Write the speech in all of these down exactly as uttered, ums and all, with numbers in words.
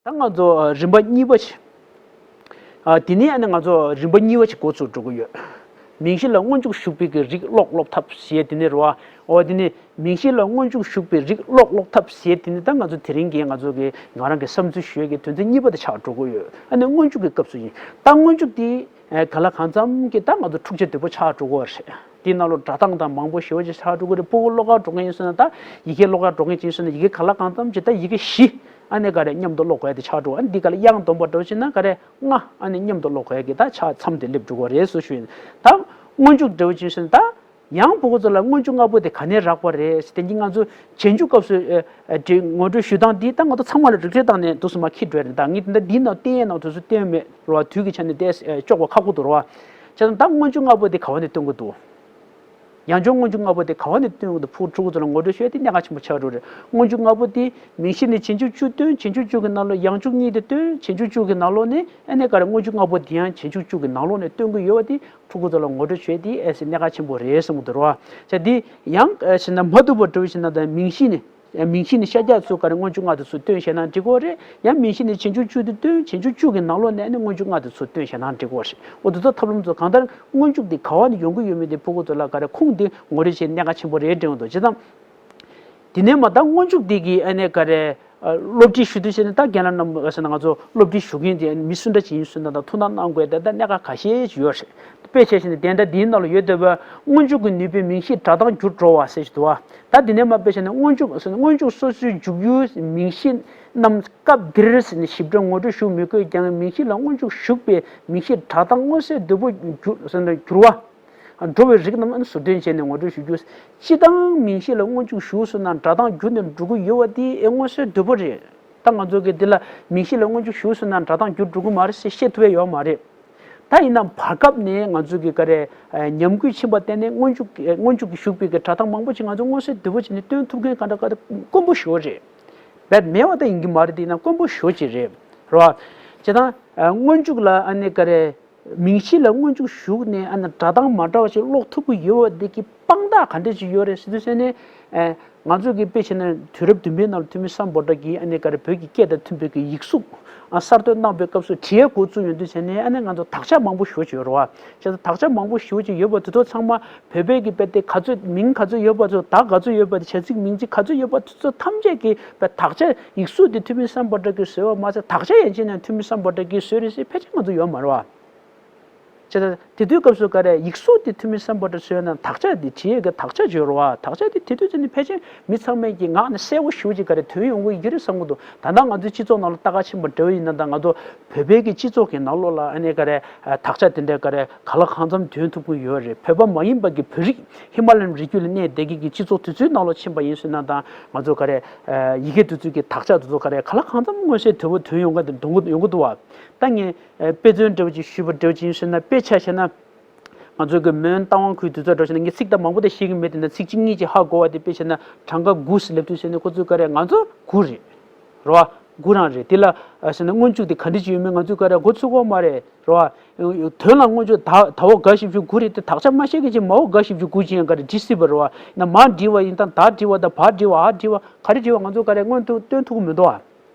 ད་ང་ཚོ་རིམ་པ་གཉིས་པ་ཞིག་ཨ། དེ་ནས་ཨ་ནི་ང་ཚོ་རིམ་པ་གཉིས་པ་ཞིག་འགོ་ཚུགས་འགྲོ་གི་ཡོད། མིང་གཞི་ལ་སྔོན་འཇུག་ཞུགས་པའི་གི་རིགས་ཀློག་སློབ་ཐབས་ཞེས་དེ་ནས་རེད་བ། འོ་དེ་ནས་མིང་གཞི་ལ་སྔོན་འཇུག་ཞུགས་པའི་རིགས་ཀློག་སློབ་ཐབས་ཞེས་དེ་ནས་ད་ང་ཚོ་དེ་རིང་གི་ང་ཚོ་གི་ང་རང་གི་བསམ་ཚུལ་ཞུ་ཡས་ཀྱི་དོན་ཚན་གཉིས་པ་དེ་ཆགས་འགྲོ་གི་ཡོད། ཨ་ནི་སྔོན་འཇུག་གི་སྐབས་སུ་ཡིན། ད་སྔོན་འཇུག་དེ་ག་ལ་གང་འཚམ་གྱི་ད་ང་ཚོ་འཁྲུག་ཆ་དོད་པོ་ཆགས་འགྲོ་གི་རེད། དེའི་ནང་ལོགས་སྒྲ་གདངས་དང་མང་པོ་ཞེ་པོ་ཅིག་ཆགས་འགྲོ་གི་རེད། ཕྲུ་གུ་ཀློག་གར་འགྲོ་མཁན་ཡིན་སོང་ན་ད་ཡི་གེ་ཀློག་གར་འགྲོ་མཁན་ཅིག་ཡིན་སོང་ན་ཡི་གེ་ག་ལ་གང་འཚམ་ཅིག་ད་ཡི་གེ་བཞི་ཨ་ནི་ག་རེ་མཉམ་དུ་ཀློག་དགོས་ཡ་དེ་ཆགས་འགྲོ། ཨ་ནི་འདི་ག་ལ་དབྱངས་སྡོམ་པ་འདྲ་བོ་ཅིག་ན་ག་རེ་ལྔ་ཨ་ནི་མཉམ་དུ་ཀློག་དགོས་ཡ་གི་ད་ཆ་མཚམས་དེ་སླེབས་འགྲོ་གི་རེད་ཟེར་ཞུ་ཡིན། ད་སྔོན་འཇུག་འདྲ་བོ་ཅིག་ཡིན་སོང་ན་ད་ཡང་ཕྲུ་གུ་ཚོ་ལ་སྔོན་འཇུག་ལྔ་པོ་དེ་ག་ནས་རག་པ་རེད་ཟེར་དེ་གཉིས་ང་ཚོ་རྗེས་འཇུག་སྐབས་སུ་ཨ། ཨ། དེ་ངོ་སྤྲོད་ཞུ་སྟངས་འདི་ད་ང་ཚོ་ཚང་མ་ལ་རིགས་རེ་བཏང་ནས་འདུག་སེ་མར་འཁྱེར་འགྲོ་ཡ་རེད། ད་ངས་དེ་འདྲ་འདིའི་ནང་བསྟན་ཡའི་ནང་དུས་སུ་བསྟན་མེད་རེད་བ། དུས་ཀྱི་ཆ་ནས་བལྟས་ཨ། ཆོག་པ་ཁག་པོ་འདུག་རེད་བ། བྱས་ཙང་ད་སྔོན་འཇུག་ལྔ་པོ་དེ་ག་བ་ནས་སྟོན་གྱི་འདུག་ཡང་བསྐྱར་སྔོན་འཇུག་ལྔ་པོ་དེ་ག་བ་ནས་སྟོན་གྱི་འདུག་ཕྲུ་གུ་ཚོ་ལ་ངོ་སྤྲོད་ཞུ་ཡ་དེ་གནད་འགག་ཆེན་པོ་ཆགས་འགྲོ་རེད། སྔོན་འཇུག་ལྔ་པོ་དེ་མིང་གཞི་ནས་རྗེས་འཇུག་བཅུ་སྟོན། རྗེས་འཇུག་བཅུ་གི་ནང་ལོགས་ཡང་འཇུག་གཉིས་དེ་སྟོན། རྗེས་འཇུག་བཅུ་གི་ནང་ལོགས་ནས་ཨ་ནི་ག་རེ་སྔོན་འཇུག་ལྔ་པོ་དེ་ཡང་རྗེས་འཇུག་བཅུ་གི་ནང་ལོགས་ནས་སྟོན་གྱི་ཡོད་པ་དེ་ཕྲུ་གུ་ཚོ་ལ་ངོ་སྤྲོད་བྱེད་དེ་ཨེ་སི་གནད་འགག་ཆེན་པོ་རེད་གསུངས་འདུག་རོ། ཅེས་འདི་ཡང་ཨེ་སི་ན་མ་ཐུབ་པ་འགྲོ་བཞིན་ན་དང་མིང་གཞི་ནས་མིང་གཞི་ནས་ཤར་རྒྱག་ཚུལ་ག་རེ་སྔོན་འཇུག་ལྔ་དེ་ཚོ་སྟོན་ཤེས་ན་འགྲིག་གོ་རེད། ཡང་མིང་གཞི་ནས་རྗེས་འཇུག་བཅུ་དེ་སྟོན། རྗེས་འཇུག་བཅུ་གི་ནང་ལོགས་ནས་ནི་སྔོན་འཇུག་ལྔ་དེ་ཚོ་སྟོན་ཤེས་ན་འགྲིག་གོ་རེད། འོ་དེ་ཚོ་ཐབས་ལམ་ཚོ་གང་ལྟར་སྔོན་འཇུག་དེ་ག་བ་ནས་ཡོང་གི་ཡོད་མེད་དེ་ཕྲུ་གུ་ཚོ་ལ་ག་རེ་ཁུངས་དེ་ངོ་སྤྲོད་བྱེད་གནད་འགག་ཆེན་པོ་རེད་དྲན་འདུག་བྱས་ཙང་། དེ་ནས་མ་ད་སྔོན་འཇུག་འདི་གི་ཨ་ནི་ག་རེ། ཨ། སློབ་ཁྲིད་ཞུ་དུས་བྱས་ནས་ད་རྒན་ལགས་རྣམས་ཟེར་ན་ང་ཚོ་སློབ་ཁྲིད་ཞུ་མཁན་དེ་མི་སུ་འདྲ་ཅིག་ཡིན་ཟེར་ན་ད་ཐུགས་སྣང་གནང་དགོས་ད་ད་གནད་འགག་ཁ་ཤས་ཅིག་ཡོད་རེད། དཔེ་བྱས་བྱས་ནས་དེ་འདྲ་འདིའི་ནང་ལ་ཡོད་བསྡད་པ་སྔོན་འཇུག་གི་ནུས་པས་མིང་གཞིའི་སྒྲ་གདངས་བསྒྱུར་འགྲོ་བ་ཟེར་ཞིག་འདུག་བ། ད་འདི་ནས་མ་དཔེ་བྱས་ན་སྔོན་འཇུག་ཟེར་ན་སྔོན་འཇུག་སོ་སོའི་འཇུག་ཡུལ་མིང་གཞི་རྣམས་སྐབས་འདིར་ཟེར་ནས་ཞིབ་ཕྲ་ངོ་སྤྲོད་ཞུ་མི་དགོས་ཀྱང་མིང་གཞི་ལ་སྔོན་འཇུག་ཞུགས་པས་མིང་གཞིའི་སྒྲ་གདངས་མངོན་གསལ་དོད་པོ་བསྒྱུར་ཟེར་ན་བསྒྱུར་བ། འགྲོ་བའི་རིགས་རྣམས་ཟུར་འདོན་བྱས་ནས་ངོ་སྤྲོད་ཞུ་རྒྱུ། སྤྱི་དང་མིང་གཞི་ལ་སྔོན་འཇུག་ཞུགས་སོང་ན་སྒྲ་གདངས་བསྒྱུར་ནས་འགྲོ་གི་ཡོད་པ་དེ་ཨེ་མངོན་གསལ་དོད་པོ་རེད། ད་ང་ཚོ་གི་འདི་ལ་མིང་གཞི་ལ་སྔོན་འཇུག་ཞུགས་སོང་ན་སྒྲ་གདངས་བསྒྱུར་འགྲོ་གི་མ་རེད་ཟེར་བཤད་ཐུབ་ཡ་ཡོད་མ་རེད། ད་ཡིན་ན་བར་སྐབས་ནས་ང་ཚོ་གི་ག་རེ་ཉམས་རྒུད་ཕྱིན་པ་བརྟེན་ནས་སྔོན་འཇུག་སྔོན་འཇུག་གི་ཞུགས་པའི་གི་སྒྲ་གདངས་མང་པོ་ཅིག་ང་ཚོ་མངོན་གསལ་དོད་པོ་བྱས་ནས་སྟོན་ཐུབ་མཁན་ག་འདྲ་ག་འདྲ་དཀོན་པོ་ཞེ་པོ་རེད། བེད་མེད་པ་ད་ཡིན་གི་མ་རེད། དེ་ཡིན་ན་དཀོན་པོ་ཞེ་པོ་ཅིག་རེད། རེད་བ། བྱས་ཙང་སྔོན་འཇུག་ལ་ཨ་ནི་ག་རེ། མིང་གཞི་ལ་སྔོན་འཇུག་ཞུགས་ནས་ཨ་ནི་སྒྲ་གདངས་མ་འདྲ་བ་ཞིག་ཀློག་ཐུབ་ཀྱི་ཡོད་པ་འདི་གི་དཔང་རྟགས་ག་འདྲ་ཞིག་ཡོད་རེད་ཟེར་དུས་ཟེར་ནས། ཨེ། ང་ཚོ་གི་དཔེ་བྱས་ན་དུས་རབས་བདུན་པའི་ནང་ལ་ཐོན་མི་སམ་བྷོ་ཊ་གིས་ཨ་ནི་ག་རེ་བོད་ཀྱི་སྐད་དང་མཐུན་པའི་གི་ཡིག་གཟུགས་ཨ་གསར་གཏོད་གནང་པའི་སྐབས་སུ་བྲིས་ཡས་འགོ་བཙུགས་ཡོང་དུས་ཟེར་ནས་ཨ་ནི་ང་ཚོ་དག་ཆ་མང་པོ་ཞེ་པོ་ཅིག་ཡོད་རེད་བ། བྱས་ཙང་དག་ཆ་མང་པོ་ཞེ་པོ་ཅིག་ཡོད་པ་དེ་ཚོ་ཚང་མ་བོད་པའི་གི་དཔེ་དེ་ག་ཚོད་མིང་ག་ཚོད་ཡོད་པ་ཚོ་དག་ག་ཚོད་ཡོད་པ་དེ་བྱ་ཚིག་མིང་ཚིག་ག་ཚོད་ཡོད་པ་དེ་ཚོ་ཐམས་ཅད་ཀྱི་དཔེ་དག་ཆ་ཡིག་གཟུགས་དེ་ཐོན་མི་སམ་བྷོ་ཊ་གིས་བཟོས་པ་མ་ཟད་དག་ཆ་ཡན་ཆད་ནས་ཐོན་མི་སམ་བྷོ་ཊ་གིས་བཟོས་རེད་ཟེར་ཕལ་ཆེར་ང་ཚོ་ཡོད་མ་རེད་བ། བྱས་ཙང་དེ་དུས་སྐབས་སུ་ག་རེ་ཡིག་གཟུགས་དེ་ཐོན་མི་སམ་བྷོ་ཊ་བཟོས་ན་དག་ཆ་དེ་བྲིས་ཡས་ཀྱི་དག་ཆ་བརྗོད་རོགས་བ། དག་ཆ་དེ་དེ་དུས་ཚོད་ནས་ཕལ་ཆེར་མི་ཚང་མས་ཀྱི་ངག་ནས་གསལ་པོ་ཞེ་པོ་ཅིག་ག་རེ་ཐོན་ཡོང་གི་ཡོད་རེད་བསམ་གྱི་འདུག་ད་ལྟ་ང་ཚོའི་སྤྱི་ཚོགས་ནང་ལ་ལྟ་ག་ཕྱིན་པ་འདྲ་བོ་ཡིན་ན་ད་ང་ཚོ་བོད་པའི་གི་སྤྱི་ཚོགས་ཀྱི་ནང་ལོགས་ལ་ཨ་ནི་ག་རེ་དག་ཆ་དེ་འདྲ་ག་རེ་ག་ལ་གང་འཚམ་ཐོན་ཐུབ་ཀྱི་ཡོད་རེད། བོད་པ་མ་ཡིན་པ་གི་བོད་རིགས་ཧི་མ་ལ་ཡན་རི་རྒྱུད་ལ་གནས་བསྡད་མཁན་གྱི་སྤྱི་ཚོགས་དེ་ཚོའི་ནང་ལོགས་ཕྱིན་པ་ཡིན་ཟེར་ན་ད་ང་ཚོ་ག་རེ་ཡི་གེ་དེ་ཚོའི་གི་དག་ཆ་དེ་ཚོ་ག་རེ་ག་ལ་གང་འཚམ་མངོན་གསལ་དོད་པོ་ཐོན་ཡོང་གི་འདུག་ཡོང་གི་འདུག་བ། ད་ངས། ཨེ། དཔེ་མཚོན་འདྲ་བོ་ཅིག་ཞུས་པ་འདྲ་བོ་ཅིག་ཡིན་ཟེར་ན་དཔེ་ཆ་བཞག་ན། ང་ཚོ་གི་མོན་རྟ་དབང་ཁུལ་དུས་ཚོད་འདྲ་བོ་ཞིག་ན་ངས་ཚིག་དང་མང་པོ་དེ་ཤེས་ཀྱི་མེད་དེ་འདྲ་ཚིག་གཅིག་གཉིས་ཅིག་ཧ་གོ་བ་དེ་དཔེ་བྱས་ན་གྲངས་ཀ་དགུ་ཟེར་ལབ་དུས་ཟེར་ནས་ཁོ་ཚོས་ག་རེ་ང་ཚོ་དགུ་རེད། རེད་བ། དགུ་རང་རེད། དེ་ལ་ཨ་ཟེར་ན་སྔོན་འཇུག་དེ་ག་འདྲ་ཅིག་ཡོད་མེད་ང་ཚོས་ག་རེ་མགོ་ཚོད་ཀྱི་ཡོད་མ་རེད། རེད་བ། དོན་ལ་སྔོན་འཇུག་ད་ད་འོག་འགའ་ཞིབ་ཞུ་དགུ་རེད་དེ་དག་ཆ་མ་ཤེས་མཁན་ཅིག་མ་འོག་འགའ་ཞིབ་ཞུ་དགུ་ཅིག་ཡང་ག་རེ་འབྲི་སྲིད་པ་རེད་བ། ཡིན་ན་མ་འབྲི་བ་ཡིན་ད་ད་འབྲི་བ་ད་བ་འབྲི་བ་ཨ་འབྲི་བ་ག་རེ་འབྲི་བ་ང་ཚོ་ག་རེ་སྔོན་དུ་སྟོན་ཐུབ་ཀྱི་མི་འདུག་བ།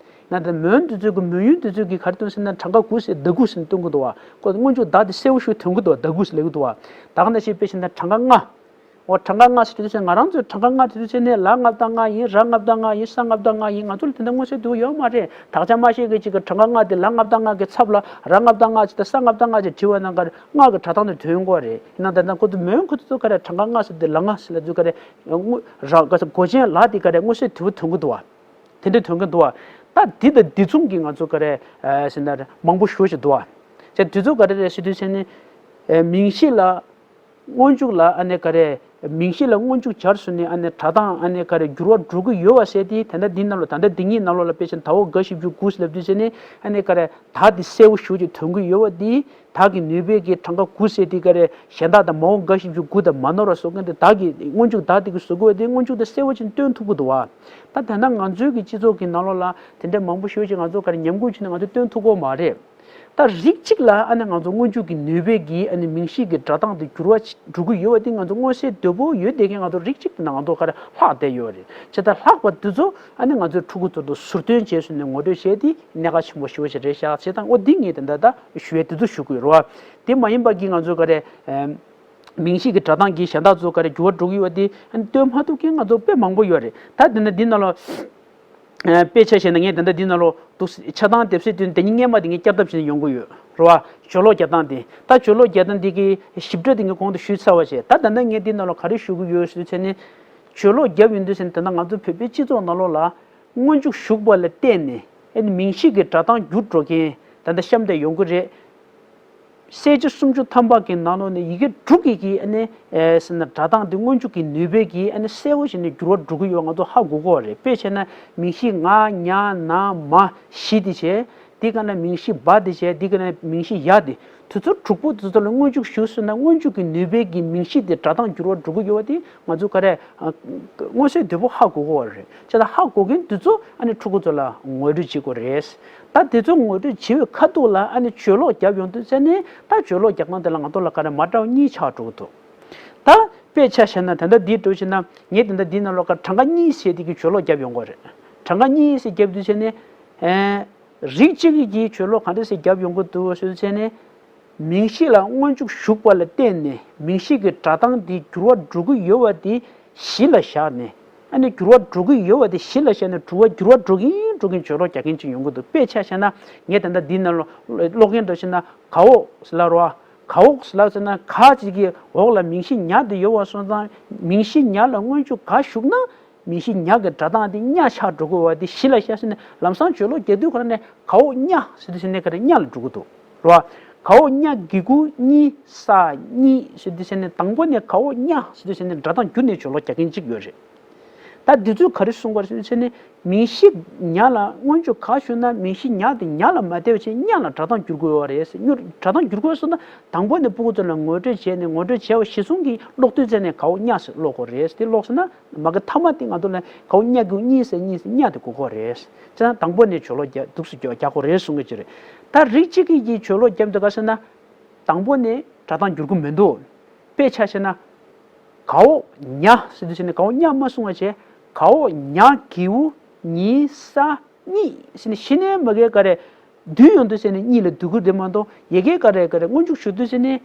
ན་ད་མོན་དེ་ཚོ་གི་མོན་ཡུལ་དེ་ཚོ་གི་ག་རེ་སྟོན་ཟེར་ན་གྲངས་ཀ་དགུ་ཟེར་ཟླ་དགུ་ཟེར་ནས་སྟོན་གི་འདུག་བ། ཁོ་སྔོན་འཇུག་ཟླ་དེ་གསལ་པོ་ཞིག་ཐོན་གི་འདུག་བ། ཟླ་དགུ་ཟེར་ལབ་གི་འདུག་བ། ད་ག་ནང་བཞིན་དཔེ་བཞག་ན་གྲངས་ཀ་ལྔ། འོ་གྲངས་ཀ་ལྔ་ཟེར་དུས་ཚོད་ང་རང་ཚོའི་གྲངས་ཀ་ལྔ་དེ་དུས་ཚོད་ནས་ལ་ལྔ་བདག་ལྔ་ཡིན། ར་ལྔ་བདག་ལྔ་ཡིན། ས་ལྔ་བདག་ལྔ་ཡིན། ང་ཚོ་ལ་དེ་འདྲ་མངོན་གསལ་དོད་པོ་ཡོད་མ་རེད། དག་ཆ་མ་ཤེས་མཁན་ཅིག་གིས་གྲངས་ཀ་ལྔ་དེ་ལ་ལྔ་བདག་ལྔ་གི་ཚབ་ལ་ར་ལྔ་བདག་ལྔ་ཅིག་དང་ས་ལྔ་བདག་ལྔ་ཅིག་བྲིས་པ་ན་ག་རེ་ལྔ་གི་སྒྲ་གདངས་དེ་ཐོན་གི་རེད། ཡིན་ན་ད་ལྟ་ཁོ་ཚོ་མོན་ཁོ་ཚོ་ག་རེ་གྲངས་ཀ་ལྔ་ཟེར་དེ་ལ་ལྔ་ཟེར་ལབ་དུས་ག་རེ་དངོས་ར་ག་ས་མགོ་ཅན་ལ་དེ་ག་རེ་མངོན་གསལ་དོད་པོ་ཐོན་གི་འདུག་བ། དེ་འདྲ་ཐོན་གི་འདུག་བ། ད་འདི་དང་འདི་མཚུངས་ཀྱི་ང་ཚོ་ག་རེ་ཨ་ཟེར་ན་མང་པོ་ཞེ་པོ་ཅིག་འདུག་བ། ཅེས་དུས་ཚོད་ག་རེ་རེད་ཟེར་དུས་ཚོད་ནི་ཨ་མིང་གཞི་ལ་སྔོན་འཇུག་ལ་ཨ་ནི་ག་རེ་མིང་གཞི་ལ་སྔོན་འཇུག་སྦྱར་སོང་ནས་ཨ་ནི་སྒྲ་གདངས་ཨ་ནི་ག་རེ་འགྱུར་བ་འགྲོ་གི་ཡོད་པ་ཟེར་དེ་ད་ལྟ་འདི་ནང་ལོགས་ད་ལྟ་འདི་གཉིས་ནང་ལོགས་ལ་དཔེ་ཆ་ད་འོག་འགའ་ཞིབ་ཞུ་དགུ་ཟེར་ལབ་དུས་ཟེར་ནས་ཨ་ནི་ག་རེ་ད་འདི་གསལ་པོ་ཞེ་པོ་ཅིག་ཐོན་གི་ཡོད་པ་འདི། བདག་གི་ནུས་པའི་གི་གྲངས་ཀ་དགུ་ཟེར་དེ་ག་རེ་གཞན་དག་དང་མ་འོངས་འགའ་ཞིབ་ཞུ་དགུ་དང་མ་ནོར་བ་བཟོ་མཁན་དེ་བདག་གི་སྔོན་འཇུག་བདག་དེ་གི་བཟོ་དགོས་པ་དེ་སྔོན་འཇུག་དེ་གསལ་པོ་ཅིག་སྟོན་ཐུབ་ཀྱི་འདུག་བ། ད་དེ་ན་ང་ཚོའི་གི་སྤྱི་ཚོགས་ཀྱི་ནང་ལོགས་ལ་དེ་འདྲ་མང་པོ་ཞེ་པོ་ཅིག་ང་ཚོ་ག་རེ་ཉམས་རྒུད་བྱས་ནས་ང་ཚོ་སྟོན་ཐུབ་ཀྱི་ཡོད་མ་རེད། ད་རིགས་གཅིག་ལ་ཨ་ནི་ང་ཚོ་སྔོན་འཇུག་གི་ནུས་པས་ཀྱིས་ཨ་ནི་མིང་གཞི་གི་སྒྲ་གདངས་དེ་འགྱུར་བ་འགྲོ་གི་ཡོད་པ་དེ། ང་ཚོ་མངོན་གསལ་དོད་པོ་ཡོད་བསྡད་མཁན་ང་ཚོ་རིགས་གཅིག་དེ་ན་ང་ཚོ་ག་རེ་ལྷག་བསྡད་ཡོད་རེད། བྱས་ཙང་ལྷག་པ་དེ་ཚོ་ཨ་ནི་ང་ཚོའི་ཕྲུ་གུ་ཚོ་ལ་ཟུར་འདོན་བྱས་སོང་ནས་ངོ་སྤྲོད་བྱས་དེ་གནད་འགག་ཆེན་པོ་ཞེ་པོ་ཞིག་རེད་ཤག་བྱས་ཙང་ཨོ་འདི་ངས་དེ་འདྲ་ད་ཞུ་ཡས་དེ་ཚོ་ཞུ་དགོས་རེད་བ། དེ་མ་ཡིན་པ་གི་ང་ཚོ་ག་རེ་ཨམ། མིང་གཞི་གི་སྒྲ་གདངས་ཀྱི་གཞན་དག་ཚོ་ག་རེ་འགྱུར་བ་འགྲོ་གི་ཡོད་པ་དེ་ཨ་ནི་སྟོན་མ་ཐུབ་མཁན་ང་ཚོ་དཔེ་མང་པོ་ཡོད་རེད། ད་དེ་འདྲ་འདི་ནང་ལ། དཔེ་ཆ་བཞག་ན་ངས་ད་ལྟ་འདི་ནང་ལོགས་འདུག་ཆ་ཚང་དེབ་གཟིགས་དུས་ད་ཉིན་སྔོན་མ་དེ་ངས་བསྐྱར་ལྡབ་བྱས་ནས་ཡོང་གི་ཡོད་རེད་བ། གྱོད་ལོག་རྒྱག་སྟངས་དེ། ད་གྱོད་ལོག་རྒྱག་སྟངས་དེ་གི་ཞིབ་ཕྲ་དེ་ངས་གོང་དུ་ཞུས་ཚར་བ་བྱས། ད་ད་ལྟ་ངས་འདི་ནང་ལོགས་ག་རེ་ཞུ་གི་ཡོད་ཟེར་བྱས་ནས། གྱོད་ལོག་རྒྱབ་ཡོང་དུས་ཟེར་ནས་ད་ལྟ་ང་ཚོ་བོད་པའི་སྤྱི་ཚོགས་ནང་ལོགས་ལ་སྔོན་འཇུག་ཞུགས་པ་ལ་བརྟེན་ནས་ཨ་ནི་མིང་གཞི་གི་སྒྲ་གདངས་འགྱུར་འགྲོ་མཁན་ད་ལྟ་གཤམ་དུ་ཡོང་གི་རེད། གསལ་བྱེད་སུམ་ཅུ་ཐམ་པ་གི་ནང་ལོགས་ནས་ཡི་གེ་དྲུག་གི་གི་ཨ་ནི་ཨེ་ཟེར་ན་སྒྲ་གདངས་འདི་སྔོན་འཇུག་གི་ནུས་པས་ཀྱིས་ཨ་ནི་གསལ་པོ་ཞིག་ནས་འགྱུར་བ་འགྲོ་གི་ཡོད་ང་ཚོ་ཧ་གོ་གི་ཡོད་རེད། དཔེ་བྱས་ན་མིང་གཞི་ང་ཉ་ན་མ་བཞི་དེ་བྱས། འདི་ག་ན་མིང་གཞི་བ་དེ་བྱས། འདི་ག་ན་མིང་གཞི་ཡ་དེ། དེ་ཚོ་དྲུག་པོ་དེ་ཚོ་ལ་སྔོན་འཇུག་ཞུགས་སོང་ན་སྔོན་འཇུག་གི་ནུས་པས་ཀྱིས་མིང་གཞི་དེ་སྒྲ་གདངས་འགྱུར་བ་འགྲོ་གི་ཡོད་པ་དེ་ང་ཚོ་ག་རེ་ཨ་མངོན་གསལ་དོད་པོ་ཧ་གོ་གི་ཡོད་རེད། བྱས་ཙང་ཧ་གོ་མཁན་དེ་ཚོ་ཨ་ནི་ཕྲུ་གུ་ཚོ་ལ་ངོ་སྤྲོད་བྱེད་དགོས་རེད། ད་དེ་ཚོ་ངོ་སྤྲོད་བྱེད་པའི་ཁ་ཐུག་ལ་ཨ་ནི་གྱོད་ལོག་བརྒྱབ་ཡོང་དུས་ཙ་ནས་ད་གྱོད་ལོག་རྒྱག་སྟངས་དེ་ལ་ང་ཚོ་ལ་ག་རེ་མ་འདྲ་བ་གཉིས་ཆགས་འགྲོ་གི་འདུག་ད་དཔེ་ཆ་བཞག་ན་ད་ལྟ་འདི་འགྲོ་བྱས་ན་ངས་ད་ལྟ་འདི་ནང་ལོགས་ཀ་གྲངས་ཀ་གཉིས་ཟེར་དེ་གི་གྱོད་ལོག་བརྒྱབ་ཡོང་གི་རེད། གྲངས་ཀ་གཉིས་ཟེར་བརྒྱབ་དུས་ཙ་ནས་ཨེ་རིགས་གཅིག་གི་གྱོད་ལོག་ག་འདྲ་ཟེར་བརྒྱབ་ཡོང་གི་འདུག་ཟེར་དུས་ཙ་ནས། མིང་གཞི་ལ་སྔོན་འཇུག་ཞུགས་པ་ལ་བརྟེན་ནས་མིང་གཞི་གི་སྒྲ་གདངས་དེ་འགྱུར་བ་འགྲོ་གི་ཡོད་པ་དེ་གཞི་ལ་བཞག་ནས། ཨ་ནི་འགྱུར་བ་འགྲོ་གི་ཡོད་པ་དེ་གཞི་ལ་བཞག་ནས་འགྱུར་བ་འགྱུར་བ་འགྲོ་གིན་འགྲོ་གིན་གྱོད་ལོག་རྒྱག་མཁན་ཅིག་ཡོང་གི་འདུག་དཔེ་ཆ་བཞག་ན་ངས་ད་ལྟ་འདི་ནང་ལོགས་ཀློག་མཁན་འདྲ་བྱས་ན་ག་འོག་ཟེར་ལབ་རོ། ག་འོག་ཟེར་ལབ་ཟེར་ན་ག་ཅིག་གི་འོག་ལ་མིང་གཞི་ཉ་དེ་ཡོད་པ་སོང་ཙང་མིང་གཞི་ཉ་ལ་སྔོན་འཇུག་ག་ཞུགས་ན། མིང་གཞི་ཉ་གི་སྒྲ་གདངས་དེ་ཉ་ཆགས་འགྲོ་གི་ཡོད་པ་དེ་གཞི་ལ་བཞག་ཟེར་ནས་ལམ་སང་གྱོད་ལོག་རྒྱག་དུས་ཁོ་རང་ནས་ག་འོག་ཉ་ཟེར་དུས་ཟེར་ནས་ག་རེ་ཉ་ལ་འགྲོ་གི་འདུག་རོ། ག་འོག་ཉ་གི་གུ་གཉི་ས་གཉིས་ཟེར་དུས་ཟེར་ནས་དང་པོ་ནས་ག་འོག་ཉ་ཟེར་དུས་ཟེར་ནས་སྒྲ་གདངས་བསྒྱུར་ནས་གྱོད་ལོག་རྒྱག་མཁན་གཅིག་ཡོད་རེད། ད་འདི་ཚོས་ག་རེ་གསུངས་པ་རེད་ཟེར་དུས་ཟེར་ནས་མིང་གཞི་ཉ་ལ་སྔོན་འཇུག་ག་ཞུགས་ན་མིང་གཞི་ཉ་དེ་ཉ་ལ་མ་བལྟས་པ་བྱས་ཉ་ལ་སྒྲ་གདངས་བསྒྱུར་དགོས་པ་རེད་ཟེར། སྒྲ་གདངས་བསྒྱུར་དགོས་སོང་ན་དང་པོ་ནས་ཕྲུ་གུ་ཚོ་ལ་ངོ་སྤྲོད་བྱས་ནས་ངོ་སྤྲོད་བྱས་པ་གཞི་བཟུང་གིས་ཀློག་དུས་ཙ་ནས་ག་འོག་ཉ་ཟེར་ཀློག་དགོས་རེད། དེ་ཀློག་སོང་ན་མ་གི་མཐའ་མ་དེ་ང་ཚོ་ལ་ག་འོག་ཉ་གི་གཉི་ས་གཉིས་ཟེར་ཉ་དེ་གོ་དགོས་རེད། བྱས་ཙང་དང་པོ་ནས་གྱོད་ལོག་རྒྱག་འདུག་སེ་རྒྱག་རྒྱག་དགོས་རེད་གསུང་གི་ཅི་རེད། ད་རིགས་གཅིག་གིས་ཀྱིས་གྱོད་ལོག་བརྒྱབ་འདུག་ག་ཟེར་ན། དང་པོ་ནས་སྒྲ་གདངས་འགྱུར་གི་མི་འདུག་དཔེ་ཆ་བཞག་ན། ག་འོག་ཉ་ཟེར་དུས་ཟེར་ནས་ག་འོག་ཉ་མ་གསུང་བ་བྱས། ག་འོག་ཉ་གི་གུ་གཉི་ས་གཉིས་ཟེར་ནས་གཞི་ནས་མ་གའི་ག་རེ། བསྡུས་ཡོང་དུས་ཟེར་ནས་གཉིས་ལ་བསྡུ་གི་རེད་མ་གཏོགས་ཡ་གའི་ག་རེ་ག་རེ་སྔོན་འཇུག་ཞུགས་དུས་ཟེར་ནས་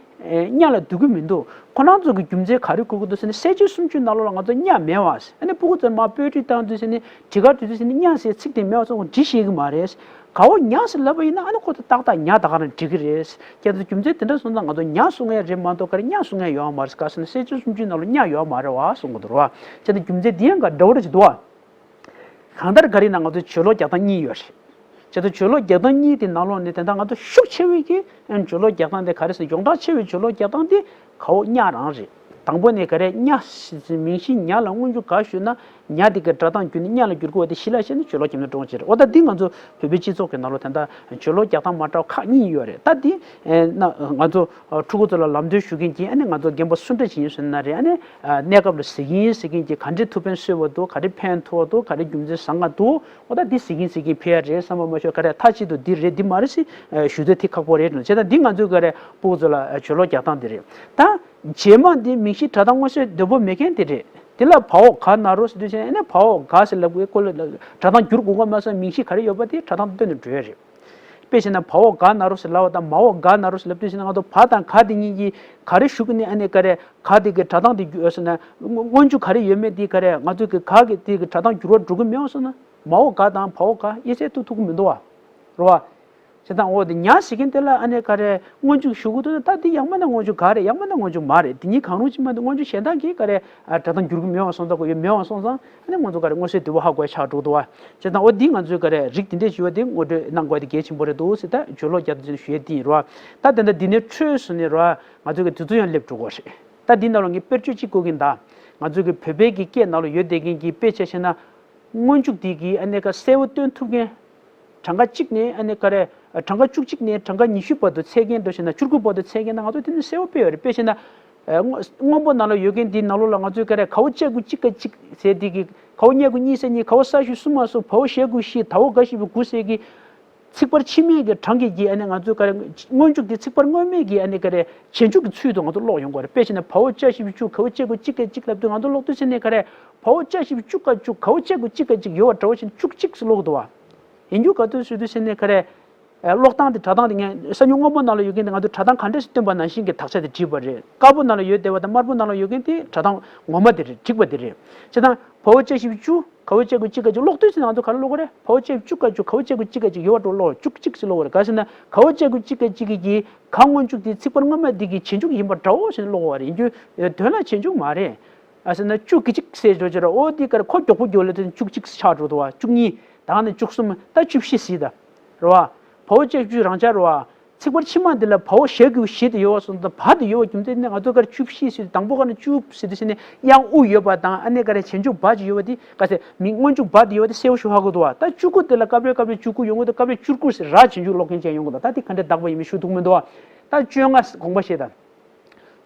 ཉ་ལ་བསྡུ་གི་མི་འདུག་ཁོ་རང་ཚོ་གི་རྒྱུ་མཚན་ག་རེ་དགོས་ཀྱི་འདུག་ཟེར་ནས་གསལ་བྱེད་སུམ་ཅུའི་ནང་ལོགས་ལ་ང་ཚོ་ཉ་མེད་པ་ཟེར། ཨ་ནི་ཕྲུ་གུ་ཚོར་མར་དཔེ་ཁྲིད་བཏང་དུས་ཟེར་ནས་བྲིས་ཁ་བྲིས་དུས་ཟེར་ནས་ཉ་ཟེར་ཚིག་དེ་མེད་པ་སོང་ཙང་འབྲི་ཤེས་ཀྱི་མ་རེད། ག་འོག་ཉ་ཟེར་ལབ་པ་ཡིན་ན་ཨ་ནི་ཁོ་ཚོ་ཏག་ཏག་ཉ་ད་ག་རང་འབྲི་གི་རེད། ཁྱེད་ཚོ་རྒྱུ་མཚན་དེ་འདྲ་སོང་ཙང་ང་ཚོ་ཉ་གསུང་ཡ་རེད་མ་གཏོགས་ག་རེ་ཉ་གསུང་ཡ་ཡོད་མ་རེད། ག་ཟེར་ན་གསལ་བྱེད་སུམ་ཅུའི་ནང་ལ་ཉ་ཡོད་མ་རེད་བ་གསུང་གི་འདུག་རེད་བ། ཁྱེད་ཚོ་རྒྱུ་མཚན་འདི་ཡང་ག་འདྲ་བོ་རེ་ཞིག་འདུག་བ། གང་ལྟར་ག་རེ་ན་ང་ཚོ་གྱོད་ལོག་རྒྱག་སྟངས་གཉིས་ཡོད་རེད། ཁྱེད་ཚོ་གྱོད་ལོག་རྒྱག་སྟངས་གཉིས་དེ་ནང་ལོགས་ནས་དེ་འདྲ་ང་ཚོ་ཤུགས་ཆེ་བའི་གི་གྱོད་ལོག་རྒྱག་སྟངས་དེ་ག་རེ་ཟེར་ཡོངས་གྲགས་ཆེ་བའི་གྱོད་ལོག་རྒྱག་སྟངས་དེ་ག་འོག་ཉ་རང་རེད། དང་པོ་ནས་ག་རེ་ཉ་མིང་གཞི་ཉ་ལ་སྔོན་འཇུག་ག་ཞུགས་ན། ཉ་དེ་གི་སྒྲ་གདངས་བསྒྱུར་ནས་ཉ་ལ་བསྒྱུར་དགོས་པ་དེ་གཞི་ལ་བཞག་ནས་གྱོད་ལོག་བརྒྱབ་ན་འགྲིག་གི་རེད། འོ་ད་འདི་ང་ཚོ་བོད་པའི་སྤྱི་ཚོགས་ཀྱི་ནང་ལོགས་ད་ལྟ་གྱོད་ལོག་རྒྱག་སྟངས་མ་འདྲ་བ་ཁག་གཉིས་ཡོད་རེད། ད་འདི་ང་ཚོ་ཕྲུ་གུ་ཚོ་ལ་ལམ་སྟོན་ཞུ་མཁན་གྱིས་ཨ་ནི་ང་ཚོ་རྒན་པ་སུ་འདྲ་ཞིག་ཡིན་ཟེར་ན་རེད། ཨ་ནི་གནས་སྐབས་ལ་གཟིགས་ཡིན་ཟེར་མཁན་གྱིས་ག་འདྲའི་ཐུགས་ཕན་གསོས་པ་འདུག་ག་རེ་ཕན་ཐོགས་འདུག་ག་རེ་རྒྱུ་མཚན་བཟང་ང་འདུག་འོ་ད་འདི་གཟིགས་ཡིན་ཟེར་མཁན་ཕེབས་ཡ་རེད་བསམ་པ་མ་ཤོར། ག་རེ་མཐའ་གཅིག་ཏུ་འདི་རེད་འདི་མ་རེད་ཟེར་ཞུ་དོན་དེ་ཁག་པོ་རེད་འགྲོ། བྱས་ཙང་འདི་ང་ཚོའི་ག་རེ་ཕྲུ་གུ་ཚོ་ལ་གྱོད་ལོག་རྒྱག་སྟངས་འདི་རེད། ད་རྗེས་མ་འདི་མིང་གཞི་སྒྲ་གདངས་མངོན་གསལ་དོད་པོ་མེད་མཁན་དེ་རེད། དེ་ལ་བ་འོག་ག་ན་རོ་ཟེར་དུས་ཙ་ནས་བ་འོག་ག་ཟེར་ལབ་དགོས་སྐོར་ལ་སྒྲ་གདངས་བསྒྱུར་དགོས་མ་སོང་། མིང་གཞི་ག་རེ་ཡོད་པ་དེ་སྒྲ་གདངས་བཏོན་ནས་འགྲོ་ཡ་རེད། དཔེ་བྱས་ན་བ་འོག་ག་ན་རོ་ཟེར་ལབ་པ་དང་མ་འོག་ག་ན་རོ་ཟེར་ལབ་དུས་ཙ་ན་ང་ཚོ་བ་དང་ག་དེ་གཉིས་ཀྱིས་ག་རེ་ཞུགས་ནས་ཨ་ནི་ག་རེ་ག་དེ་གི་སྒྲ་གདངས་དེ་བསྒྱུར་ཟེར་ན་སྔོན་འཇུག་ག་རེ་ཡོད་མེད་དེ་ག་རེ་ང་ཚོ་གི་ག་གི་དེ་གི་སྒྲ་གདངས་འགྱུར་བ་འགྲོ་གི་མེད་པ་སོང་ན་མ་འོག་ག་དང་བ་འོག་ག་དབྱེ་གསལ་ཐུབ་ཐུབ་ཀྱི་མི་འདུག་བ། རེད་བ། བྱས་ཙང་འོ་དེ་ཉ་ཟེར་མཁན་དེ་ལ་ཨ་ནི་ག་རེ་སྔོན་འཇུག་ཞུ་དགོས་འདུག་ན་ད་དེ་ཡང་མིན་ན་སྔོན་འཇུག་ག་རེད། ཡང་མིན་ན་སྔོན་འཇུག་མ་རེད། དེ་གཉིས་གང་རུང་གཅིག་མ་གཏོགས་སྔོན་འཇུག་གཞན་དག་གིས་ག་རེ་སྒྲ་གདངས་འགྱུར་གི་མེད་པ་སོང་ཙང་གོ་ཡོད་མེད་པ་སོང་ཙང་ཨ་ནི་ང་ཚོ་ག་རེ་མངོན་གསལ་དོད་པོ་ཧ་གོ་ཡ་ཆགས་འགྲོ་འདུག་བ། བྱས་ཙང་འོ་འདི་ང་ཚོས་ག་རེ་རིགས་དེ་འདྲས་ཞུ་བ་དེ་ངོ་སྤྲོད་གནང་དགོས་དེ་གལ་ཆེན་པོ་རེད་འདུག་ཟེར། ད་གྱོད་ལོག་རྒྱག་དུས་ཞུ་ཡ་དེ་ཡིན་རོ། ད་དེ་འདྲ་འདི་ནས་འཕྲོས་སོང་ནས་རོ་ང་ཚོ་གི་དུས་ཚོད་ཡང་སླེབས་འགྲོ་གི་རེད། ད་འདི་ནང་ལ་ངས་དཔེར་བརྗོད་གཅིག་བཀོད་གིན་ད་ང་ཚོ་གི་བོད་པའི་གི་སྐད་ནང་ལ་ཡོད་བསྡད་མཁན་གྱི་དཔེ་ཆ་བཞག་ན། སྔོན་འཇུག་དེ་གིས་ཨ་ནི་ཀ་གསལ་པོ་སྟོན་ཐུབ་མཁན། གྲངས་ཀ་གཅིག་ནས་ཨ་ནི་ཀ་རེ། གྲངས་ཀ་བཅུ་གཅིག་ནས་གྲངས་ཀ་ཉི་ཤུ་བར་དུ་ཚད་མཁན་འདྲ་ཞིག་ན་བཅུ་དགུ་བར་དུ་ཚད་མཁན་ན་ང་ཚོ་དེ་ནི་གསལ་པོ་དཔེ་ཡོད་རེད། དཔེ་བྱས་ན། ཨ་སྔོན་སྔོན་པོ་ནང་ལ་ཡོད་མཁན་དེའི་ནང་ལོགས་ལ་ང་ཚོས་ཀ་རེ་ག་འོག་ཅ་དགུ་གཅིག་ག་གཅིག་ཟེར་དེ་གི་ག་འོག་ཉ་དགུ་གཉིས་ས་གཉིས་ག་འོག་ས་ཞུ་གསུམ་མ་སོ་བ་འོག་ཞེ་དགུ་བཞི་ད་འོག་ག་ཞེ་དགུ་ཟེར་གི་ཚིག་ཕར་ཕྱི་མའི་གི་གྲངས་ཀྱི་གི་ཨ་ནི་ང་ཚོས་ག་རེ་སྔོན་འཇུག་དེ་ཚིག་ཕར་སྔོན་མའི་གི་ཨ་ནི་ག་རེ་རྗེས་འཇུག་གི་ཚུལ་དུ་ང་ཚོ་ཀློག་ཡོང་གི་རེད། དཔེ་བྱས་ན་བའོ་ཅ་ཞབས་ཀྱུ་བཅུ་གའོ་ཅ་གུ་གཅིག་ག་གཅིག་ལབ་དུས་ང་ཚོ་ཀློག་དུས་ཟེར་ནས་ག་རེ་བའོ་ཅ་ཞབས་ཀྱུ་བཅུ་ག་བཅུ་གའོ་ཅ་གུ་གཅིག་ག་གཅིག་ཡོད་པ་འདྲ་བོ་ཞིག་བཅུ་གཅིག་ཟེར་ཀློག་གི་འདུག་བ། ཡིན་རྒྱུ་ག་དུས་ཟེར་དུས་ཟེར་ནས་ག་རེ། ཨ་ཀློག་སྟངས་དེ་སྒྲ་གདངས་དེ་ངས་ས་མྱུག་སྔོན་པོ་ནང་ལ་ཡོད་མཁན་དེ་ང་ཚོས་སྒྲ་གདངས་ག་འདྲས་སེ་སྟོན་པ་ནང་བཞིན་གྱི་དག་ཆ་དེ་བྲིས་པ་རེད། དཀར་པོ་ནང་ལ་ཡོད་བསྡད་པ་དང་དམར་པོ་ནང་ལ་ཡོད་མཁན་དེ་སྒྲ་གདངས་ངོ་མ་དེ་རེད། འགྲིག་པ་དེ་རེད། བྱས་ཙང་བའོ་ཅ་ཞབས་ཀྱུ་བཅུ་གའོ་ཅ་གུ་གཅིག་ག་གཅིག་ཀློག་དུས་ཙམ་ང་ཚོ་ག་རེ་ཀློག་གི་རེད། བའོ་ཅ་ཞབས་ཀྱུ་བཅུ་ག་བཅུ་གའོ་ཅ་གུ་གཅིག་ག་གཅིག་ཡོད་པ་འདྲ་ཀློག་བཅུ་གཅིག་ཟེར་ཀློག་གི་རེད། ག་ཟེར་ན་གའོ་ཅ་གུ་གཅིག་ག་གཅིག་གི་གི་ག་སྔོན་འཇུག་དེ་ཚིག་ཕར་སྔོན་མ་དེ་གི་རྗེས་འཇུག་ཡིན་པ་འདྲ་བོ་ཞིག་ཀློག་གི་རེད། ཡིན་རྒྱུ་དོན་ལ་རྗེས་འཇུག་མ་རེད། ཨ་ཟེར་ན་བཅུ་གི་གཅིག་ཟེར་འགྲོ་ཅི་ར། ཨོ་དེ་ག་རེ་ཁོ་མགྱོགས་པོ་མགྱོགས་ལ་དེ་བཅུ་གཅིག་ཆགས་འགྲོ་འདུག་བ། བཅུ་གཉིས། ད་ནི་བཅུ་གསུམ། ད་བཅུ་བཞི་ཟེར་ད། རེད་བ། བའོ་ཅ་བཅུ་རང་ཆ་རེད་བ། ཚིག་ཕར་ཕྱི་མ་འདི་ལ་བའོ་ཞབས་ཀྱུ་བཞི་དེ་ཡོད་པ་སོང་ཙང་བ་དེ་ཡོད་པ་རྒྱུ་མཚན་ནི་ང་ཚོ་ག་རེ་བཅུ་བཞི་ཟེར་དུས་དང་པོ་ག་ནས་བཅུ་ཟེར་དུས་ཟེར་ནས་དབྱངས་དབུ་ཡོད་པ་དང་ཨ་ནི་ག་རེ་རྗེས་འཇུག་བ་ཅིག་ཡོད་པ་དེ་ག་ཟེར་མི་སྔོན་འཇུག་བ་དེ་ཡོད་པ་དེ་གསལ་པོ་ཞིག་ཧ་གོ་འདུག་བ། ད་བཅུ་དགུ་དེ་ལ་སྐབས་རེ་སྐབས་རེ་བཅུ་དགུ་ཡོང་གི་འདུག་སྐབས་རེ་བཅུ་དགུ་ཟེར་ར་རྗེས་འཇུག་ཀློག་མཁན་ཅིག་ཡོང་གི་འདུག་ད་དེ་ག་འདྲ་བཏགས་པ་ཡིན་མིན་ཞུ་ཐུབ་མི་འདུག་བ། ད་བཅོ་ལྔ་དགོངས་པ་བཞེས་དང་།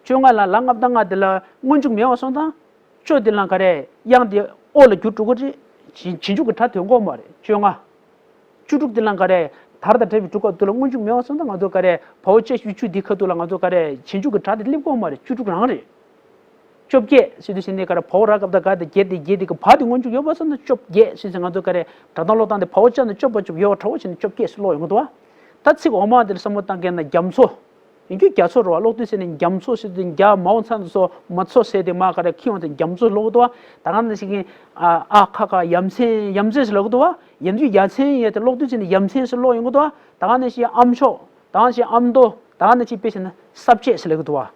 བཅོ་ལྔ་ལ་ལ་ལྔ་བཏགས་ལྔ་དེ་ལ་སྔོན་འཇུག་མེད་པ་སོང་ཙང་། བཅོ་དེ་ལ་ག་རེ་དབྱངས་དེ་ཨོ་ལ་འགྱུར་འགྲོ་གི་རེད། རྗེས་རྗེས་འཇུག་གི་སྒྲ་ཐོན་གོ་མ་རེད། བཅོ་ལྔ། བཅུ་དྲུག་དེ་ལ་ག་རེ་དར་དང་འབྲེལ་བའི་དྲུག་ཁ་ཐུག་ལ་སྔོན་འཇུག་མེད་པ་སོང་ཙང་ང་ཚོ་ག་རེ་བའོ་ཅ་ཞབས་ཀྱུ་བཅུ་དེ་ཁ་ཐུག་ལ་ང་ཚོ་ག་རེ་རྗེས་འཇུག་གི་སྒྲ་དེ་སླེབས་གོ་མ་རེད། བཅུ་དྲུག་རང་རེད། བཅོ་བརྒྱད་ཟེར་དུས་ཟེར་ནས་ག་རེ་བའོ་ར་སྐབས་དང་ག་དང་བརྒྱད་དེ་བརྒྱད་དེ་གི་བ་དེ་སྔོན་འཇུག་ཡོད་པ་སོང་ཙང་བཅོ་བརྒྱད་ཟེར་ཟེར་ང་ཚོ་ག་རེ་སྒྲ་གདངས་ཀློག་སྟངས་དེ་བའོ་ཅ་ནས་བཅོ་བ་བཅོ་ཡོད་པ་འདྲ་བོ་བྱས་ནས་བཅོ་བརྒྱད་ཟེར་ཀློག་ཡོང་གི་འདུག་བ། ད་ཚིག་འོག་མ་དེ་ལ་བསམ་བློ་བཏང་མཁན་ན་རྒྱ་མཚོ། ཡིན་རྒྱུ་རྒྱ་མཚོ་རེད་བ། ཀློག་དུས་ཟེར་ནས་རྒྱ་མཚོ་ཟེར་དུས་རྒྱ་མའོ་མཚམས་སུ་མཚོ་མ་ཚོ་ཟེར་དེ་མ་ག་རེ་ཁྱི་ཡོང་དུས་རྒྱ་མཚོ་ཀློག་གི་འདུག་བ། ད་ག་ནང་བཞིན་གྱི་ཨ་ཨ་ཁ་ཁ་ཡ་མཚན་ཡ་མཚན་ཟེར་ལབ་གི་འདུག་བ། ཡིན་རྒྱུ་ཡ་མཚན་ཡ་དེ་ཀློག་དུས་ཟེར་ནས་ཡ་མཚན་ཟེར་ཀློག་ཡོང་གི་འདུག་བ། ད་ག་ནང་བཞིན་ཨ་མཆོག་ད་ག་ནང་བཞིན་ཨ་མདོ། ད་ག་ནང་བཞིན་དཔེ་བྱས་ན་ས་བཅད་ཟེར་ལབ་གི་འདུག་བ།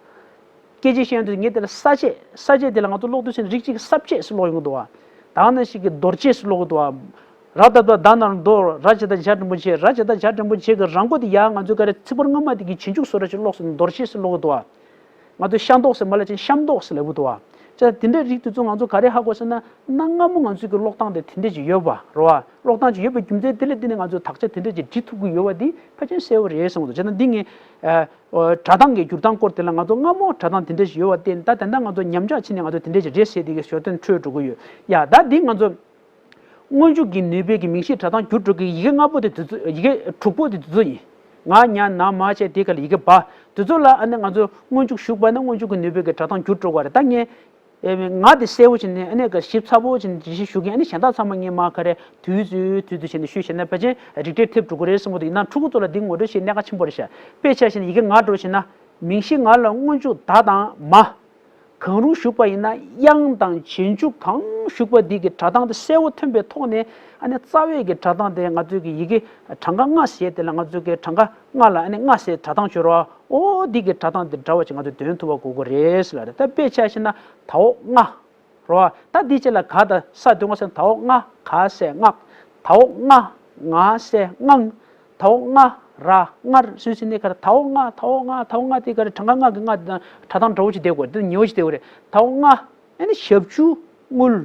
སྐད་ཆ་བཤད་ཡོང་དུས་ངས་དེ་ལ་ས་བཅད། ས་བཅད་དེ་ལ་ང་ཚོ་ཀློག་དུས་ཟེར་ནས་རིགས་གཅིག་གི་ས་བཅད་ཟེར་ཀློག་ཡོང་གི་འདུག་བ། ད་ག་ནང་བཞིན་གྱི་རྡོ་རྗེ་ཟེར་ཀློག་གི་འདུག་བ། ར་བཏགས་རྡ་རྡ་ན་རོ་རྡོ། ར་བྱས་རྡ་རྗ་འགྲེང་བུ་རྗེ། ར་བྱས་རྡ་རྗ་འགྲེང་བུ་རྗེ་གི་ར་མགོ་དེ་ཡ་ང་ཚོས་ག་རེ་ཚིག་ཕར་སྔོན་མ་དེ་གི་རྗེས་འཇུག་བཟོ་འདྲ་ཞིག་ཀློག་སོང་ན་རྡོ་རྗེ་ཟེར་ཀློག་གི་འདུག་བ། ང་ཚོས་ཤ་མདོག་ཟེར་མ་ལབ་ཅིང་ཤམ་མདོག་ཟེར་ལབ་གི་འདུག་བ། བྱས་ཙང་དེ་འདྲའི་རིགས་དེ་ཚོ་ང་ཚོ་ག་རེ་ཧ་གོ་ཟེར་ན། གནའ་སྔ་མོ་ང་ཚོའི་གི་ཀློག་སྟངས་དེ་དེ་འདྲ་ཅིག་ཡོད་པ་རེད་བ། ཀློག་སྟངས་ཅིག་ཡོད་པའི་རྒྱུ་མཚན་དེ་ལ་བརྟེན་ནས་ང་ཚོས་དག་ཆ་དེ་འདྲ་ཅིག་འབྲི་ཐུབ་ཀྱི་ཡོད་པ་འདི་ཕལ་ཆེར་གསལ་པོ་རེད་གསུངས་འདུག་བྱས་ཙང་འདི་ངས་ཨ། སྒྲ་གདངས་ཀྱི་འགྱུར་སྟངས་སྐོར་དེ་ལ་ང་ཚོ་སྔ་མོ་སྒྲ་གདངས་དེ་འདྲ་ཞིག་ཡོད་པ་བརྟེན། ད་དེ་འདྲ་ང་ཚོ་ཉམས་ཆག་ཕྱིན་ནས་ང་ཚོ་དེ་འདྲ་ཞིག་རེད་ཟེར་དེ་གི་ཞོར་དོན་འཕྲོད་འགྲོ་གི་ཡོད་ཡ། ད་འདི་ང་ཚོ་སྔོན་འཇུག་གི་ནུས་པའི་གི་མིང་གཞིའི་སྒྲ་གདངས་འགྱུར་འགྲོ་གི་ཡི་གེ་ལྔ་པོ་དེ་དུས་ཚོད། ཡི་གེ་དྲུག་པོ་དེ་དུས་ཚོད་ཡིན། ང་ཉ་ན་མ་བྱས་དེ་ག་ལ་ཡི་གེ་བ། དུས་ཚོད་ལ་ཨ་ནི་ང་ཚོ་སྔོན་འཇུག་ཞུགས་པ་ན་སྔོན་འཇུག་གི་ནུས་པའི་གི་སྒྲ་གདངས་འགྱུར་འགྲོ་གི་རེད། ད་ངས་ཨེ་ང་དེ་གསལ་པོ་བྱས་ནས་ཨ་ནི་ག་ཞིབ་ཚགས་པོ་བྱས་ནས་འགྲེལ་བཤད་ཞུ་གི་ཡིན། ཨ་ནི་གཞན་དག་ཚང་མ་ངས་མ་ག་རེ་དུས་ཚོད་དུས་ཚོད་བྱས་ནས་ཞུས་བྱས་ན་ཕལ་ཆེར་རིགས་འགྲེ་ཐེབས་འགྲོ་གི་རེད་བསམ་གི་འདུག་ཡིན་ནའང་ཕྲུ་གུ་ཚོ་ལ་འདི་ངོ་སྤྲོད་བྱེད་གནད་འགག་ཆེན་པོ་རེད་ཤག་དཔེ་ཆ་བཞག་ན་ཡི་གེ་ང་འགྲོ་བྱས་ན། མིང་གཞི་ང་ལ་སྔོན་འཇུག་ད་དང་མ། གང་རུང་ཞུགས་པ་ཡིན་ན་དབྱངས་དང་རྗེས་འཇུག་གང་ཞུགས་པ་འདི་གི་སྒྲ་གདངས་དེ་གསལ་པོ་ཐོན་པའི་ཐོག་ནས། ཨ་ནི་རྩ་བའི་གི་སྒྲ་གདངས་དེ་ང་ཚོའི་གི་ཡི་གེ་གྲངས་ཀ་ལྔ་ཟེར་དེ་ལ་ང་ཚོའི་གི་གྲངས་ཀ་ལྔ་ལ་ཨ་ནི་ལྔ་ཟེར་སྒྲ་གདངས་བྱོས་རོགས། ཨོ་འདི་གི་སྒྲ་གདངས་དེ་འདྲ་བ་ཅིག་ང་ཚོས་འདོན་ཐུབ་པ་དགོས་ཀྱི་རེད་ཟེར་ལབ་རེད། ད་དཔེ་ཆ་བཞག་ན་དའོ་ལྔ། རོ། ད་འདི་བྱས་ལ་ག་དང་ས་དོན་ང་སེ་དའོ་ལྔ་ག་སེ་ལྔག་དའོ་ལྔ་ང་སེ་ལྔང་། དའོ་ལྔ་ར་ལྔར་སུད་སི་ནི་ག་རེ། དའོ་ལྔ་དའོ་ལྔ་དའོ་ལྔ་དེ་ག་རེ། གྲངས་ཀ་ལྔ་གི་ལྔ་དང་སྒྲ་གདངས་འདྲ་བོ་ཅིག་བསྡད་དགོས་རེད། དེ་ཉེ་བོ་ཅིག་བསྡད་དགོས་རེད། དའོ་ལྔ། ཨ་ནི་ཞབས་ཀྱུ་དངུལ།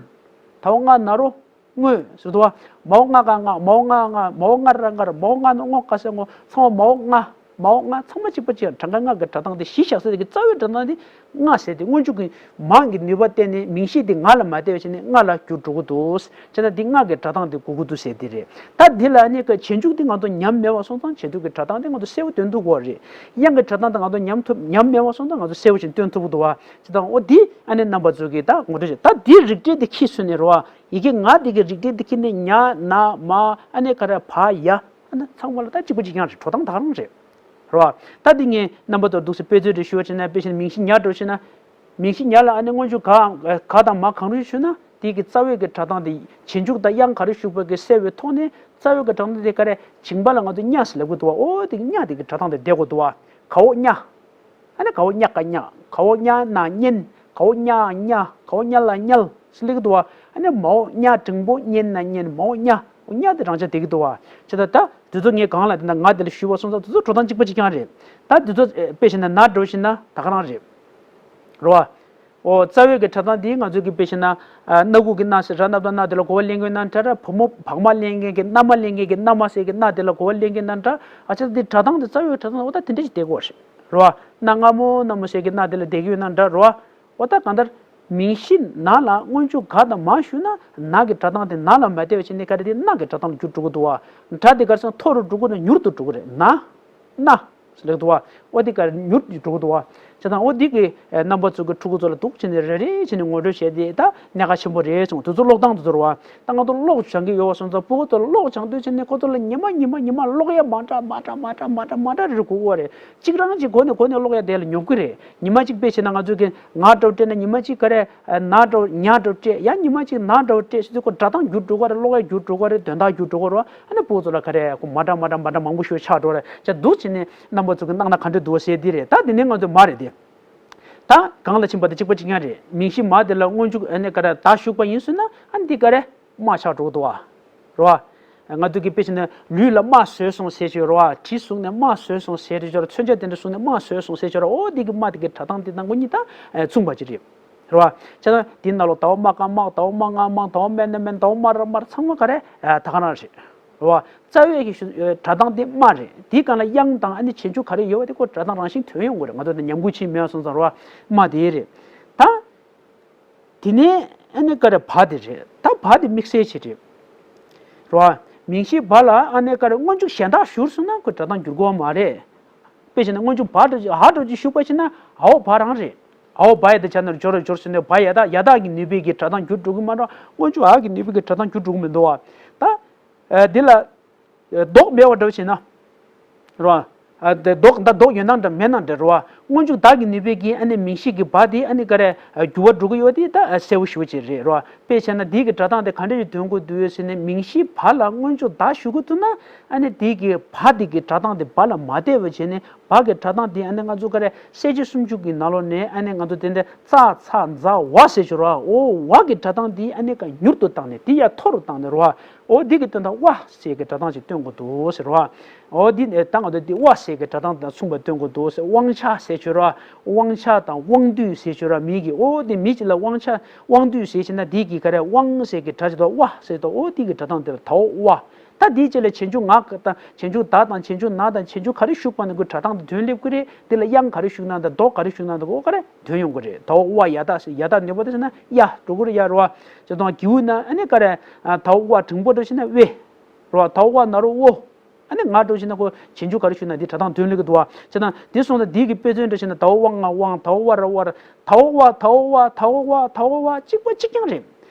དའོ་ལྔ་ན་རོ་དངོས་ཟེར་དུ་བ། མའོ་ལྔ་ག་ལྔ། མའོ་ལྔ་ལྔ། མའོ་ལྔ་ར་ལྔར། མའོ་ལྔ་ན་ལྔོ་ག་སེ་ལྔོ། ཚང་མ་མའོ་ལྔ། མའོ་ལྔ་ཚང་མ་གཅིག་པ་གཅིག་ཡང་གྲངས་ཀ་ལྔ་གི་སྒྲ་གདངས་དེ་གཞི་བཞག་ས་དེ་གི་རྩ་བའི་སྒྲ་གདངས་དེ་ལྔ་ཟེར་ཏེ། སྔོན་འཇུག་གི་མ་གི་ནུས་པ་བརྟེན་ནས་མིང་གཞི་དེ་ང་ལ་མ་བལྟས་པ་བྱས་ནས་ལྔ་ལ་འགྱུར་འགྲོ་གི་འདུག་བྱས་ན་དེ་ལྔ་གི་སྒྲ་གདངས་དེ་དགོས་ཀྱི་འདུག་ཟེར་དེ་རེད། ད་དེ་ལ་ནི་ག་རྗེས་འཇུག་དེ་ང་ཚོ་ཉམས་མེད་པ་སོང་ཙང་རྗེས་འཇུག་གི་སྒྲ་གདངས་དེ་ང་ཚོ་གསལ་པོ་འདོན་ཐུབ་ཀྱི་ཡོད་རེད། དབྱངས་ཀྱི་སྒྲ་གདངས་དེ་ང་ཚོ་ཉམས་ཐུབ་ཉམས་མེད་པ་སོང་ཙང་ང་ཚོ་གསལ་པོ་ཞིག་འདོན་ཐུབ་ཀྱི་འདུག་བ། བྱས་ཙང་འོ་དེ་ཨ་ནི་རྣམ་པ་ཚོ་གིས་ད་ངོ་སྤྲོད་བྱས། ད་དེའི་རིགས་འགྲེ་དེ་ཁྱེར་སོང་ནས་རེད་བ། ཡི་གེ་ང་དེ་གི་རིགས་འགྲེ་དེ་ཁྱེར་ནས་ཉ་ན་མ་ཨ་ནི་ག་རེ་བ་ཡ། ཨ་ནི་ཚང་མ་ལ་ད་གཅིག་པ་གཅིག་རྐྱང་རེད། འགྲོ་སྟངས་ད་ག་རང་རེད། རེད་བ། ད་འདི་ངས་རྣམ་པ་ཚོར་འདུག་སེ་དཔེ་མཚོན་རེ་ཞུ་བ་བྱས་ན། དཔེ་བཞིན་མིང་གཞི་ཉ་འགྲོ་བྱས་ན། མིང་གཞི་ཉ་ལ་ཨ་ནི་སྔོན་འཇུག་ག་ག་དང་མ་གང་རུང་ཞུས་ན་དེ་གི་རྩ་བའི་གི་སྒྲ་གདངས་དེ་རྗེས་འཇུག་དང་དབྱངས་ག་རེ་ཞུགས་པ་གི་གསལ་བའི་ཐོག་ནས་རྩ་བའི་གི་སྒྲ་གདངས་དེ་ག་རེ་མཇིང་པ་ལ་ང་ཚོ་ཉ་ཟེར་ལབ་གི་འདུག་བ། ཨོ་དེ་གི་ཉ་དེ་གི་སྒྲ་གདངས་དེ་བསྡད་དགོས་འདུག་བ། གའོ་ཉ། ཨ་ནི་གའོ་ཉ་ཀ་ཉ། གའོ་ཉ་ན་ཉན། གའོ་ཉ་ཉ། གའོ་ཉ་ལ་ཉལ་ཟེར་ལབ་གི་འདུག་བ། ཨ་ནི་མའོ་ཉ་འགྲེང་བུ་ཉན་ན་ཉན། མའོ་ཉ། ཉ་དེ་རང་ཆ་བསྡད་ཀྱི་འདུག་བ། བྱས་ཙང་ད་དེ་ཚོ་ངས་གང་ལ་དེ་འདྲ་ང་དེ་ལ་ཞུས་པ་སོང་ཙང་དེ་ཚོ་འགྲོ་སྟངས་གཅིག་པ་གཅིག་རྐྱང་རེད། ད་དེ་ཚོ་ཨེ་དཔེ་བཞག་ན་ན་འགྲོ་བཞིན་ན་ད་ག་རང་རེད། རེད་བ། ཨོ་རྩ་བའི་གི་སྒྲ་གདངས་འདི་ང་ཚོ་གི་དཔེ་བཞག་ན། ཨ་སྣ་ཁུག་གི་སྣ་ཟེར་ར་ན་བཏགས་རྣ་དེ་ལ་གོ་བ་ལེན་གྱི་ཡོད་ན་འདྲ་ར། བུ་མོ་བག་མ་ལེན་མཁན་གྱི་མནའ་མ་ལེན་མཁན་གྱི་མནའ་མ་ཟེར་གི་མནའ་དེ་ལ་གོ་བ་ལེན་གྱི་ཡོད་ན་འདྲ། ཨ་ཅག་འདི་སྒྲ་གདངས་དེ་རྩ་བའི་སྒྲ་གདངས་འོ་ད་དེ་འདྲ་ཞིག་བསྡད་དགོས་རེད། རེད་བ། སྣ་ལྔ་མོ་སྣ་མོ་ཟེར་གི་སྣ་དེ་ལ་བསྡད་ཀྱི་ཡོད་ན་འདྲ། རེད་བ། འོ་ད་གང་ལྟར། མིང་གཞི་ན་ལ་སྔོན་འཇུག་ག་དང་མ་ཞུགས་ན་ན་གི་སྒྲ་གདངས་དེ་ན་ལ་མ་བསྡད་པ་བྱས་ནས་ག་རེ་དེ་ན་གི་སྒྲ་གདངས་འགྱུར་འགྲོ་གི་འདུག་བ། སྒྲ་དེ་ག་རེ་ཟེར་ན་མཐོ་རུ་འགྲོ་གི་རེད། མྱུར་དུ་འགྲོ་གི་རེད། ན། ན། ཟེར་ལེགས་འདུག་བ། ཨོ་དེ་ག་རེ་མྱུར་དུ་འགྲོ་གི་འདུག་བ། བྱས་ཙང་ཨོ་དེ་གི་རྣམ་པ་ཚོ་གི་ཕྲུ་གུ་ཚོ་ལ་འདུག་བྱས་ནས་རེ་རེ་བྱས་ནས་ངོ་སྤྲོད་བྱས་ཏེ་ད་གནད་འགག་ཆེན་པོ་རེད་བྱུང་། དུས་ཚོད་ཀློག་སྟངས་དུ་ཚོར་བ། ད་ང་ཚོ་ཀློག་སྦྱང་གི་ཡོད་པ་སོང་ཙང་ཕྲུ་གུ་ཚོ་ལ་ཀློག་སྦྱང་དུས་བྱས་ནས་ཁོ་ཚོ་ལ་ཉི་མ་ཉི་མ་ཉི་མ་ཀློག་ཡ་མ་འདྲ་མ་འདྲ་མ་འདྲ་མ་འདྲ་མ་འདྲ་རེ་རེ་དགོས་ཀྱི་ཡོད་རེད། གཅིག་རང་གཅིག་གོ་ནས་གོ་ནས་ཀློག་ཡ་དེ་ལ་ཉོབ་ཀྱི་རེད། ཉི་མ་གཅིག་དཔེ་བྱས་ན་ང་ཚོ་གི་ང་འདྲ་བོ་སྤྲད་ན་ཉི་མ་གཅིག་ག་རེ་ན་འདྲ་བོ་ཉ་འདྲ་བོ་སྤྲད། ཡང་ཉི་མ་གཅིག་ན་འདྲ་བོ་སྤྲད་ཟེར་དུས་ཁོ་སྒྲ་གདངས་འགྱུར་འགྲོ་གི་རེད། ཀློག་ཡ་འགྱུར་འགྲོ་གི་རེད། དོན་དག་འགྱུར་འགྲོ་གི་རེད། ཨ་ནི་ཕྲུ་གུ་ཚོ་ལ་ག་རེ་ཁོ་མ་འདྲ་མ་འདྲ་མ་འདྲ་མང་པོ་ཞིག་ཆགས་འགྲོ་རེད། བྱས་འདུག་བྱས་ནས་རྣམ་པ་ཚོ་གི་སྣང་ན་ག་འདྲ་འདུག་ཟེར་འདི་རེད། ད་འདི་ནས་ང་ཚོ་མ་རེད་དེ། ད་གང་ལ་ཕྱིན་པ་དེ་གཅིག་པ་གཅིག་རྐྱང་རེད། མིང་གཞི་མ་དེ་ལ་སྔོན་འཇུག་ཨ་ནི་ག་རེ་ད་ཞུགས་པ་ཡིན་ཟེར་ན་ཨ་ནི་འདི་ག་རེ་མ་ཆགས་འགྲོ་གི་འདུག་བ། རེད་བ། ང་ཚོ་གི་དཔེ་བྱས་ན་ལུས་ལ་རྨ་ཟོས་སོང་ཟེར་ཆོག་རེད་བ། གྲི་བཟུང་ནས་རྨ་ཟོས་སོང་ཟེར་ཆོག་རེད། མཚོན་ཆ་དེ་འདྲ་བཟུང་ནས་རྨ་ཟོས་སོང་ཟེར་ཆོག་རེད། ཨོ་འདི་གི་རྨ་དེ་གི་སྒྲ་གདངས་དེ་དང་པོ་གཉིས་ད་མཚུངས་པ་ཅིག་རེད། རེད་བ། བྱས་ཙང་འདི་ནང་ལོགས་ཟླ་བ་མ་ག་མག་ཟླ་བ་མ་ང་མང་ཟླ་བ་མེ་ན་མེན་ཟླ་བ་མ་ར་མར་ཚང་མ་ག་རེ་ད་ག་རང་རེད། རེད་བ། རྩ་བའི་གི་ཤུ་སྒྲ་གདངས་དེ་རྨ་རེད། དེའི་སྒང་ལ་དབྱངས་དང་ཨ་ནི་རྗེས་འཇུག་ག་རེ་ཡོད་པ་དེ་ཁོ་སྒྲ་གདངས་རང་བཞིན་ཐོན་ཡོང་གི་རེད། ང་ཚོ་དེ་ཉམས་རྒུད་ཕྱིན་མེད་སོང་ཙང་རེད་བ། རྨ་དེ་རེད། ད། དེ་ནས་ཨ་ནི་ག་རེ་བ་དེ་རེད། ད་བ་དེ་དམིགས་བསལ་ཅིག་རེད། རེད་བ། མིང་གཞི་བ་ལ་ཨ་ནི་ག་རེ་སྔོན་འཇུག་གཞན་དག་ཞུགས་སོང་ན་ཁོ་སྒྲ་གདངས་འགྱུར་གྱི་ཡོད་མ་རེད། དཔེ་བྱས་ན་སྔོན་འཇུག་བ་འདྲ་ཅིག་ཧ་འདྲ་ཅིག་ཞུགས་པ་བྱས་ན་འ་འོག་བ་རང་རེད། འ་འོག་བ་ཡ་དེ་བྱས་ན་སྦྱོར་རེད། སྦྱོར་ཟེར་ནས་བ་ཡ་དག་ཡ་དག་གི་ནུས་པའི་གི་སྒྲ་གདངས་འགྱུར་འགྲོ་གི་མ་རེད། སྔོན་འཇུག་འ་གི་ནུས་པའི་གི་སྒྲ་གདངས་འགྱུར་འགྲོ་གི་མི་འདུག་བ། ད། ཨ་འདི་ལ། ཨ་ལྡོག་མེད་པ་འདྲ་བོ་བྱས་ན། རོ། ཨ་དེ་ལྡོག་ད་ལྡོག་ཡོད་ན་འདྲ་མེད་ན་འདྲ་རོ། སྔོན་འཇུག་ད་གི་ནུས་པའི་གི་ཨ་ནི་མིང་གཞི་གི་བ་དེ་ཨ་ནི་ག་རེ་ཨ་འགྱུར་བ་འགྲོ་གི་ཡོད་དེ་ད་ཨ་གསལ་པོ་ཞེ་པོ་ཅིག་རེད་རོ། དཔེ་བྱས་ན་འདི་གི་སྒྲ་གདངས་དེ་ག་འདྲ་ཞིག་འདོན་དགོས་འདུག་ཟེར་ནས་མིང་གཞི་བ་ལ་སྔོན་འཇུག་ད་ཞུགས་ཀྱི་འདུག་ན། ཨ་ནི་འདི་གི་བ་འདི་གི་སྒྲ་གདངས་དེ་བ་ལ་མ་བསྡད་པ་བྱས་ནས་བ་གི་སྒྲ་གདངས་དེ་ཨ་ནི་ང་ཚོ་ག་རེ་གསལ་བྱེད་སུམ་ཅུ་གི་ནང་ལོགས་ནས་ཨ་ནི་ང་ཚོ་དེ་འདྲ་ཙ་ཚ་ཛ་ཝ་ཟེར་ཆོག་རོ། འོ་བ་གི་སྒྲ་གདངས་དེ་ཨ་ནི་ག་མྱུར་དུ་བཏང་ནས་དེ་ཡ་མཐོ་རུ་བཏང་ནས་རོ། འོ་འདི་གི་དོན་དག་ཝ་ཟེར་གི་སྒྲ་གདངས་ཅིག་སྟོན་དགོས་འདུག་ཟེར་བ། འོ་འདི་ནས་ད་ང་ཚོ་འདི་ཝ་ཟེར་གི་སྒྲ་གདངས་དང་མཚུངས་པ་སྟོན་དགོས་འདུག་ཟེར། དབང་ཆ་ཟེར་ཆོག་ར། དབང་ཆ་དང་དབང་སྡུད་ཟེར་ཆོག་ར། མི་གི་འོ་འདི་མི་གཅིག་ལ་དབང་ཆ་དབང་སྡུད་ཟེར་བྱས་ན་འདི་གི་ག་རེ་དབང་ཟེར་གི་སྒྲ་ཅིག་དང་ཝ་ཟེར་དང་འོ་འདི་གི་སྒྲ་གདངས་དེ་ལ་དའོ་ཝ། ད་འདིའི་རྗེས་ལ་རྗེས་འཇུག་ང་དང་རྗེས་འཇུག་ད་དང་རྗེས་འཇུག་ན་དང་རྗེས་འཇུག་ག་རེ་ཞུགས་པ་ན་ཁོའི་སྒྲ་གདངས་དེ་དོན་སླེབས་ཀྱི་རེད། འདི་ལ་དབྱངས་ག་རེ་ཞུགས་ན་དང་ལྡོག་ག་རེ་ཞུགས་ན་དང་འོ་ག་རེ་དོན་ཡོང་གི་རེད། དའོ་ཝ་ཡ་དག་ཟེར་ཡ་དག་ནུས་པ་དེ་ཟེར་ན་ཡ་འགྲོ་གི་རེད། ཡ་རོ། བྱས་ཙང་གིའུ་ན་ཨ་ནི་ག་རེ། དའོ་ཝ་འགྲེང་བུ་འདྲ་བྱས་ན་ཝེ། རོ། དའོ་ཝ་ན་རོ་ཝོ། ཨ་ནི་ང་འགྲོ་བྱས་ན་ཁོ་རྗེས་འཇུག་ག་རེ་ཞུགས་ན་འདི་སྒྲ་གདངས་དོན་སླེབས་ཀྱི་འདུག་བ། བྱས་ཙང་འདི་སོང་ཙང་འདི་གི་དཔེ་མཚོན་འདྲ་བྱས་ན་དའོ་ཝ་ང་དབང་དའོ་ཝ་ར་ཝར། དའོ་ཝ་དའོ་ཝ་དའོ་ཝ་དའོ་ཝ་གཅིག་པ་གཅིག་རྐྱང་རེད།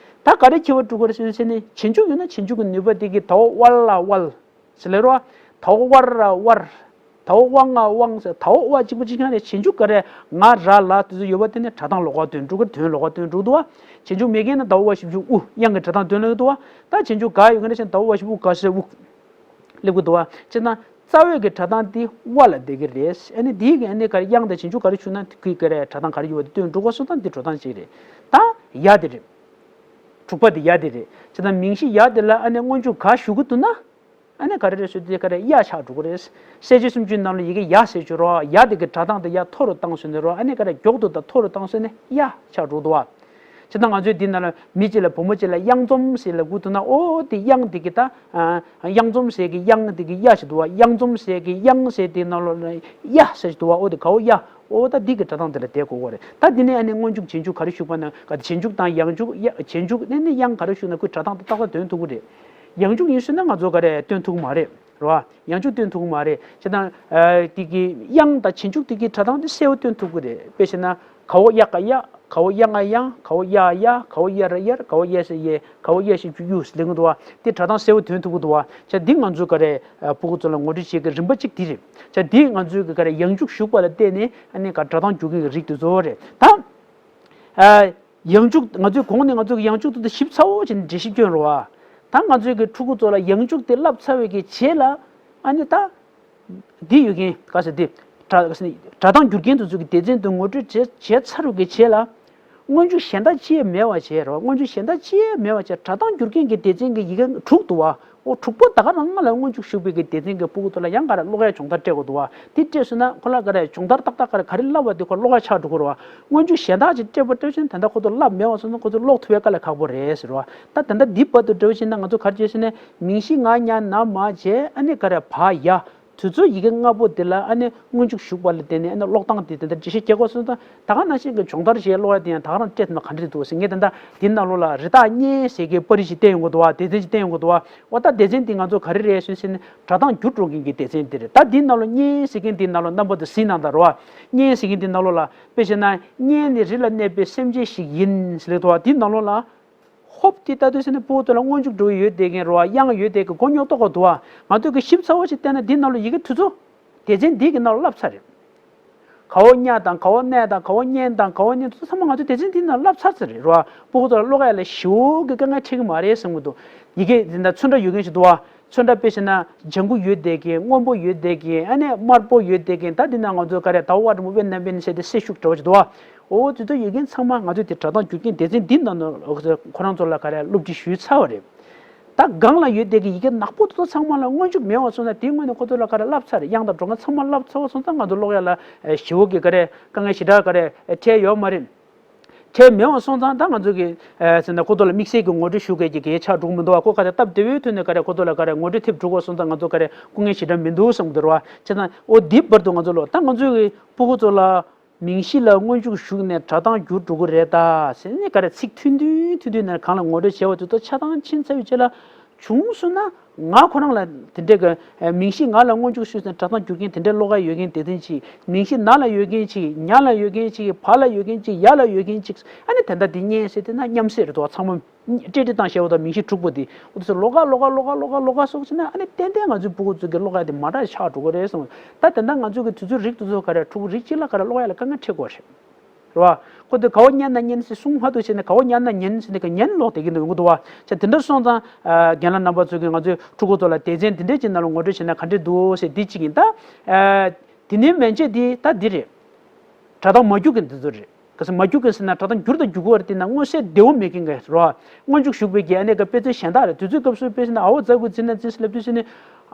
ད་ག་རེ་ཁྱད་པར་འགྲོ་གི་རེད་ཟེར་ན་རྗེས་འཇུག་ཡོད་ན་རྗེས་འཇུག་གི་ནུས་པ་དེ་གི་དའོ་ཝ་ལ་ཝལ། ཟེར་ལེ་རོ། དའོ་ཝར་ར་ཝར། དའོ་ཝ་ང་དབང་ཟེར་དའོ་ཝ་གཅིག་པ་གཅིག་རྐྱང་རེད། རྗེས་འཇུག་ག་རེ་ང་ར་ལ་དེ་ཚོ་ཡོད་པ་དེ་ནི་སྒྲ་གདངས་ལོགས་ཀ་དོན་འགྲོ་གི་དོན་ལོགས་ཀ་དོན་འགྲོ་གི་འདུག་བ། རྗེས་འཇུག་མེད་མཁན་ན་དའོ་ཝ་བཞི་བཅུ་དབུ་དབྱངས་ཀྱི་སྒྲ་གདངས་དོན་སླེབས་ཀྱི་འདུག་བ། ད་རྗེས་འཇུག་ག་ཡོད་མཁན་ན་ཆེན་དའོ་ཝ་བཞི་བཅུ་དབུ་ག་ཟེར་དབུ་སླེབས་ཀྱི་འདུག་བ། བྱས་ཙང་རྩ་བའི་གི་སྒྲ་གདངས་དེ་ཝ་ལ་བསྡད་ཀྱི་རེད། ཨ་ནི་དེའི་གི་ཨ་ནི་ག་རེ་དབྱངས་དང་རྗེས་འཇུག་ག་རེ་ཞུགས་ན་དེ་གི་ག་རེ་སྒྲ་གདངས་ག་རེ་ཡོད་པ་དེ་དོན་འགྲོ་གི་སོང་ཙང་འདི་འགྲོ་སྟངས་གཅིག་རེད། ད་ཡ་དེ་རེད། དྲུག་པ་དེ་ཡ་དེ་རེད། བྱས་ཙང་མིང་གཞི་ཡ་དེ་ལ་ཨ་ནི་སྔོན་འཇུག་ག་ཞུགས་ཀྱི་འདུག་ན། ཨ་ནི་ག་རེ་རེད་ཟེར་དུས་ག་རེ་ཡ་ཆགས་འགྲོ་གི་རེད། གསལ་བྱེད་སུམ་ཅུའི་ནང་ལ་ཡི་གེ་ཡ་ཟེར་གྱི་རོ། ཡ་དེ་གི་སྒྲ་གདངས་དེ་ཡ་མཐོ་རུ་བཏང་ཟེར་ནས་རོ། ཨ་ནི་ག་རེ་མགྱོགས་དུ་དང་མཐོ་རུ་བཏང་ཟེར་ནས་ཡ་ཆགས་འགྲོ་འདུག་བ། བྱས་ཙང་ང་ཚོའི་འདི་ནང་ལ་མི་གཅིག་ལ་བུ་མོ་གཅིག་ལ་གཡང་འཛོམས་ཟེར་ལབ་ཀྱི་འདུག་ན། ཨོ་དེ་གཡང་དེ་གི་ད། གཡང་འཛོམས་ཟེར་གི་གཡང་དེ་གི་ཡ་ཞིག་འདུག་བ། གཡང་འཛོམས་ཟེར་གི་གཡང་ཟེར་དེ་ནང་ལོགས་ལ་ཡ་ཟེར་ཞིག་འདུག་བ། ཨོ་དེ་གའོ་ཡ། ཨོ་ད་འདི་གི་སྒྲ་གདངས་དེ་ལ་བསྡད་དགོས་ཀྱི་རེད། ད་འདི་ནས་ཨ་ནི་སྔོན་འཇུག་རྗེས་འཇུག་ག་རེ་ཞུགས་པ་ན་ག་རྗེས་འཇུག་དང་ཡང་འཇུག་ཡ་རྗེས་འཇུག་ནས་ནི་གཡང་ག་རེ་ཞུགས་ན་ཁོའི་སྒྲ་གདངས་དེ་ཏག་ཏག་དོན་ཐུབ་ཀྱི་རེད། ཡང་འཇུག་ཡིན་ཟེར་ན་ང་ཚོ་ག་རེ་སྟོན་ཐུབ་ཀྱི་མ་རེད། རེད་བ། ཡང་འཇུག་སྟོན་ཐུབ་ཀྱི་མ་རེད། བྱས་ཙང་། ཨ་དེ་གི་དབྱངས་དང་རྗེས་འཇུག་དེ་གི་སྒྲ་གདངས་དེ་གསལ་པོ་སྟོན་ཐུབ་ཀྱི་རེད། དཔེ་བྱས་ན། གའོ་ཡ་ག་ཡ། གའོ་ཡ་ང་ཡང་། གའོ་ཡ་ཡ། གའོ་ཡ་ར་ཡར། གའོ་ཡ་ས་ཡེ། གའོ་ཡ་ཞབས་ཀྱུ་ཡུ་ཟེར་ལེན་གྱི་འདུག་བ། དེ་སྒྲ་གདངས་གསལ་པོ་སྟོན་ཐུབ་ཀྱི་འདུག་བ། བྱས་འདི་ང་ཚོའི་ག་རེ། ཨ་ཕྲུ་གུ་ཚོ་ལ་ངོ་སྤྲོད་བྱེད་ཀྱི་རིམ་པ་གཅིག་དེ་རེད། བྱས་འདི་ང་ཚོའི་ག་རེ་ཡང་འཇུག་ཞུགས་པ་ལ་བརྟེན་ནས་ཨ་ནི་ག་སྒྲ་གདངས་འགྱུར་མཁན་གྱི་རིགས་དེ་ཚོ་རེད་ད། ཨ། ཡང་འཇུག་ང་ཚོས་གོང་ནས་ང་ཚོས་ཡང་འཇུག་དེ་ཞིབ་ཚགས་པོ་བྱས་ནས་འགྲེལ་བཤད་སྐྱོན་རོགས་ཨ། ད་ང་ཚོས་ཀྱི་ཕྲུ་གུ་ཚོ་ལ་ཡང་འཇུག་དེ་བསླབ་ཚར་བའི་གི་རྗེས་ལ། ཨ་ནི་ད། འདི་ཡོད་མཁན་ག་ཟེར་འདི། སྒྲ་ག་ཟེར་ནི་སྒྲ་གདངས་འགྱུར་མཁན་དེ་ཚོ་གི་སྡེ་ཚན་དུ་ངོ་སྤྲོད་བྱས་བྱས་ཚར་བའི་གི་རྗེས་ལ། སྔོན་འཇུག་གཞན་དག་ཅི་ཡང་མེད་པ་བྱས་རོགས། སྔོན་འཇུག་གཞན་དག་ཅི་ཡང་མེད་པ་བྱས་སྒྲ་གདངས་འགྱུར་མཁན་གྱི་སྡེ་ཚན་གྱི་ཡི་གེ་དྲུག་འདུག་བ། ཨོ་དྲུག་པོ་ད་ག་རང་ང་ལ་སྔོན་འཇུག་ཞུགས་པའི་གི་སྡེ་ཚན་གྱི་ཕྲུ་གུ་ཚོ་ལ་ཡང་ག་རེ་ཀློག་ཡ་སྦྱོང་བརྡར་སྤྲད་དགོས་འདུག་བ། དེ་སྤྲད་སོང་ན་ཁོ་ལ་ག་རེ་སྦྱོང་བརྡར་ཏག་ཏག་ག་རེ་ག་རེ་བསླབ་པ་དེ་ཁོ་ཀློག་ཡ་ཆགས་འགྲོ་གི་རེད་བ། སྔོན་འཇུག་གཞན་དག་ཅིག་སྤྲད་པ་སྤྲད་ཕྱིན་ད་ལྟ་ཁོ་ཚོ་བསླབ་མེད་པ་སོང་ན་ཁོ་ཚོ་ཀློག་ཐུབ་ཡ་དཀའ་ལས་ཁག་པོ་རེད་ཟེར་བ། ད་ད་ལྟ་འདི་བར་དུ་འགྲོ་བཞིན་ན་ང་ཚོ་ག་རེ་བྱས་ཟེར་ན་མིང་གཞི་ང་ཉ་ན་མ་བྱས་ཨ་ནི་ག་རེ་བ་ཡ། དུས་ཚོད་ཡི་གེ་ལྔ་པོ་དེ་ལ་ཨ་ནི་སྔོན་འཇུག་ཞུགས་པ་ལ་བརྟེན་ནས་ཨ་ནི་ཀློག་སྟངས་དེ་དེ་འདྲ་འགྲེལ་བཤད་རྒྱག་དགོས་སོང་ཙང་། ད་ག་ནང་བཞིན་གྱི་སྦྱོང་བརྡར་བྱས་ཀློག་ཡ་དེ་ཡང་ད་ག་རང་སྤྲད་ཐུབ་ན་ག་འདྲ་འདུག་ཟེར། ངས་ད་ལྟ་འདི་ནང་ལོགས་ལ་རི་དྭགས་གཉན་ཟེར་མཁན་པར་རིས་ཅིག་བསྟན་ཡོང་གི་འདུག་བ། སྡེ་ཚན་ཅིག་བསྟན་ཡོང་གི་འདུག་བ། འོ་ད་སྡེ་ཚན་འདི་ང་ཚོ་ག་རེ་རེད་ཟེར་ན། སྒྲ་གདངས་འགྱུར་འགྲོ་མཁན་གྱི་སྡེ་ཚན་འདི་རེད། ད་འདི་ནང་ལོགས་གཉན་ཟེར་མཁན་འདི་ནང་ལོགས་རྣམ་པ་དེ་གཟིགས་གནང་དང་རོ། གཉན་ཟེར་མཁན་འདི་ནང་ལོགས་ལ་དཔེ་བྱས་ན། གཉན་ནི་རི་ལ་གནས་པའི་སེམས་ཅན་ཞིག་ཡིན་ཟེར་ལེ་འདུག་བ། འདི་ནང་ལོགས་ལ། ཧོབ་དེ་ལྟ་དུས་ཟེར་ན་ཕྲུ་གུ་ཚོ་ལ་སྔོན་འཇུག་འགྲོ་གི་ཡོད་བསྡད་མཁན་རེད་བ། དབྱངས་ཡོད་བསྡད་མཁན་མགོ་རྙོག་གཏོང་གི་འདུག་བ། ང་ཚོས་ཀྱི་ཞིབ་ཚགས་པོ་ཞིག་བལྟས་ན་འདི་ནང་ལོགས་ཡི་གེ་དུས་ཚོད་སྡེ་ཚན་འདི་གི་ནང་ལ་བསླབས་ཚར་རེད། ག་འོག་གཉའ་དང་། ག་འོག་གནས་དང་། ག་འོག་གཉན་དང་། ག་འོག་གཉན་དུ་ཚང་མ་ང་ཚོས་སྡེ་ཚན་འདི་ནང་ལ་བསླབས་ཚར་ཚར་རེད་རེད་བ། ཕྲུ་གུ་ཚོ་ལ་ཀློག་ཡ་ལ་ཞེ་པོ་གི་དཀའ་ངལ་འཕྲད་ཀྱི་མ་རེད་བསམ་གྱི་འདུག་ཡི་གེ་འདི་འདྲ་ཚོན་ཁྲ་ཡོད་མཁན་ཞིག་འདུག་བ། ཚོན་ཁྲ་དཔེ་བྱས་ན་ལྗང་གུ་ཡོད་བསྡད་མཁན། སྔོན་པོ་ཡོད་བསྡད་མཁན། ཨ་ནི་དམར་པོ་ཡོད་བསྡད་མཁན། ད་འདི་ནང་ང་ཚོ་ག་རེ་ཟླ་བ་བ་འགྲེང་བུ་དཔེ་ནན་པན་ཟེར་དེ་སེར་ཤུགས་འདྲ་བོ་ཞིག་འདུག་བ། འོ་དེ་ཚོ་ཡོད་མཁན་ཚང་མ་ང་ཚོས་དེ་སྒྲ་གདངས་སྒྱུར་མཁན་སྡེ་ཚན་འདི་ནང་ནས་ཁོ་རང་ཚོ་ལ་ག་རེ་སློབ་ཁྲིད་ཞུས་ཚར་བ་རེད། ད་སྒང་ལ་ཡོད་བསྡད་མཁན་ཡི་གེ་ནག་པོ་དེ་ཚོ་ཚང་མ་ལ་སྔོན་འཇུག་མེད་པ་སོང་ན་དེའི་སྔོན་ནས་ཁོ་ཚོ་ལ་ག་རེ་བསླབས་ཚར་རེད། དབྱངས་དང་སྒྲོག་སྐར་ཚང་མ་བསླབས་ཚར་བ་སོང་ཙང་ང་ཚོ་ཀློག་ཡ་ལ་ཞེ་པོ་གི་ག་རེ་དཀའ་ངལ་ཞེ་དྲག་ག་རེ་འཕྲད་ཡོད་མ་རེད། འཕྲད་མེད་པ་སོང་ཙང་ད་ང་ཚོ་གི་ཟེར་ན་ཁོ་ཚོ་ལ་དམིགས་བསལ་གྱི་ངོ་སྤྲོད་ཞུ་མཁན་གྱི་གལ་ཆགས་འགྲོ་གི་མི་འདུག་བ། ཁོ་ག་རེ་སྟབས་བདེ་བོའི་ཐོག་ནས་ག་རེ་ཁོ་ཚོ་ལ་ག་རེ་ངོ་སྤྲོད་ཐེབས་འགྲོ་དགོས་སོང་ཙང་ང་ཚོ་ག་རེ་སྐུ་ངལ་ཞེ་དྲག་མི་འདུག་བསམ་གི་འདུག་རེད་བ། བྱས་ཙང་འོ་འདི་བར་དུ་ང་ཚོ་ལ་ད་ང་ཚོའི་གི་ཕྲུ་གུ་ཚོ་ལ་མིང་གཞི་ལ་སྔོན་འཇུག་ཞུགས་ནས་སྒྲ་གདངས་འགྱུར་འགྲོ་གི་རེད་ད་ཟེར་ནས་ག་རེ་ཚིག་ཐུང་ཐུང་ཐུང་ཐུང་ནས་གང་ལ་ངོ་སྤྲོད་བྱས་པ་དེ་ཚོ་ཆ་ཚང་ཕྱིན་ཚར་བའི་རྗེས་ལ། བྱུང་སོང་ན་ང་ཁོ་རང་ལ་དེ་འདྲའི་གི་མིང་གཞི་ང་ལ་སྔོན་འཇུག་ཞུས་ནས་སྒྲ་གདངས་འགྱུར་མཁན་དེ་འདྲའི་ཀློག་ཡ་ཡོད་མཁན་སྡེ་ཚན་གཅིག་མིང་གཞི་ན་ལ་ཡོད་མཁན་གཅིག་ཉ་ལ་ཡོད་མཁན་གཅིག་བ་ལ་ཡོད་མཁན་གཅིག་ཡ་ལ་ཡོད་མཁན་གཅིག་ཨ་ནི་དེ་འདྲ་འདི་གཉན་ཟེར་དེ་ན་མཉམ་བསྲེས་རེད་འདུག་བ། ཚང་མ་ཀྲིག་ཀྲིག་བཏང་བྱས་པ་དང་མིང་གཞི་དྲུག་པོ་འདི་འོ་དེ་ཚོ་ཀློག་ག་ཀློག་ག་ཀློག་ག་ཀློག་ག་ཀློག་ག་སོགས་བྱས་ན་ཨ་ནི་ཏན་ཏན་ང་ཚོའི་ཕྲུ་གུ་ཚོ་གི་ཀློག་ཡ་དེ་མ་འདྲ་ཆགས་འགྲོ་གི་རེད་བསམ། ད་དེ་འདྲ་ང་ཚོ་གི་དུས་ཚོད་རིགས་དེ་ཚོ་ག་རེ་ཕྲུ་གུ་རིགས་གཅིག་ལ་ག་རེ་ཀློག་ཡ་ལ་དཀའ་ངལ་འཕྲད་ཀྱི་ཡོད་རེད། རེད་བ། ཁོ་དེ་ག་འོག་གཉའ་ན་གཉན་ཟེར་གསུང་མ་ཐུབ་བྱས་ནས་ག་འོག་གཉའ་ན་གཉན་ཟེར་ནས་ག་གཉན་ཀློག་བསྡད་ཀྱི་འདུག་འདུག་བ། བྱས་དེ་འདྲ་སོང་ཙང་རྒན་ལགས་རྣམ་པ་ཚོ་གིས་ང་ཚོའི་ཕྲུ་གུ་ཚོ་ལ་སྡེ་ཚན་འདི་འདྲའི་ཅིག་ནང་ལ་ངོ་སྤྲོད་བྱས་ན་ག་འདྲས་འདུག་ཟེར་འདི་གཅིག་ཡིན་ད། དེ་ནས་མན་ཆད་འདི་ད་འདི་རེད། སྒྲ་གདངས་མ་འགྱུར་མཁན་འདི་ཚོ་རེད། ག་ས་མ་འགྱུར་མཁན་ཟེར་ན་སྒྲ་གདངས་འགྱུར་དང་འགྱུར་གྱི་བར་དེ་ན་མངོན་གསལ་བདེ་བོ་མེད་མཁན་ག་རེད་བ། སྔོན་འཇུག་ཞུགས་པའི་གི་ཨ་ནེ་ག་དཔེ་མཚོན་གཞན་དག་རེད། དུས་ཚོད་སྐབས་སུ་དཔེ་བྱས་ན་ཨ་འོ་ཛ་གུ་ཛི་ན་ཛི་ཟེར་ལབ་དུས་ཟེར་ནས།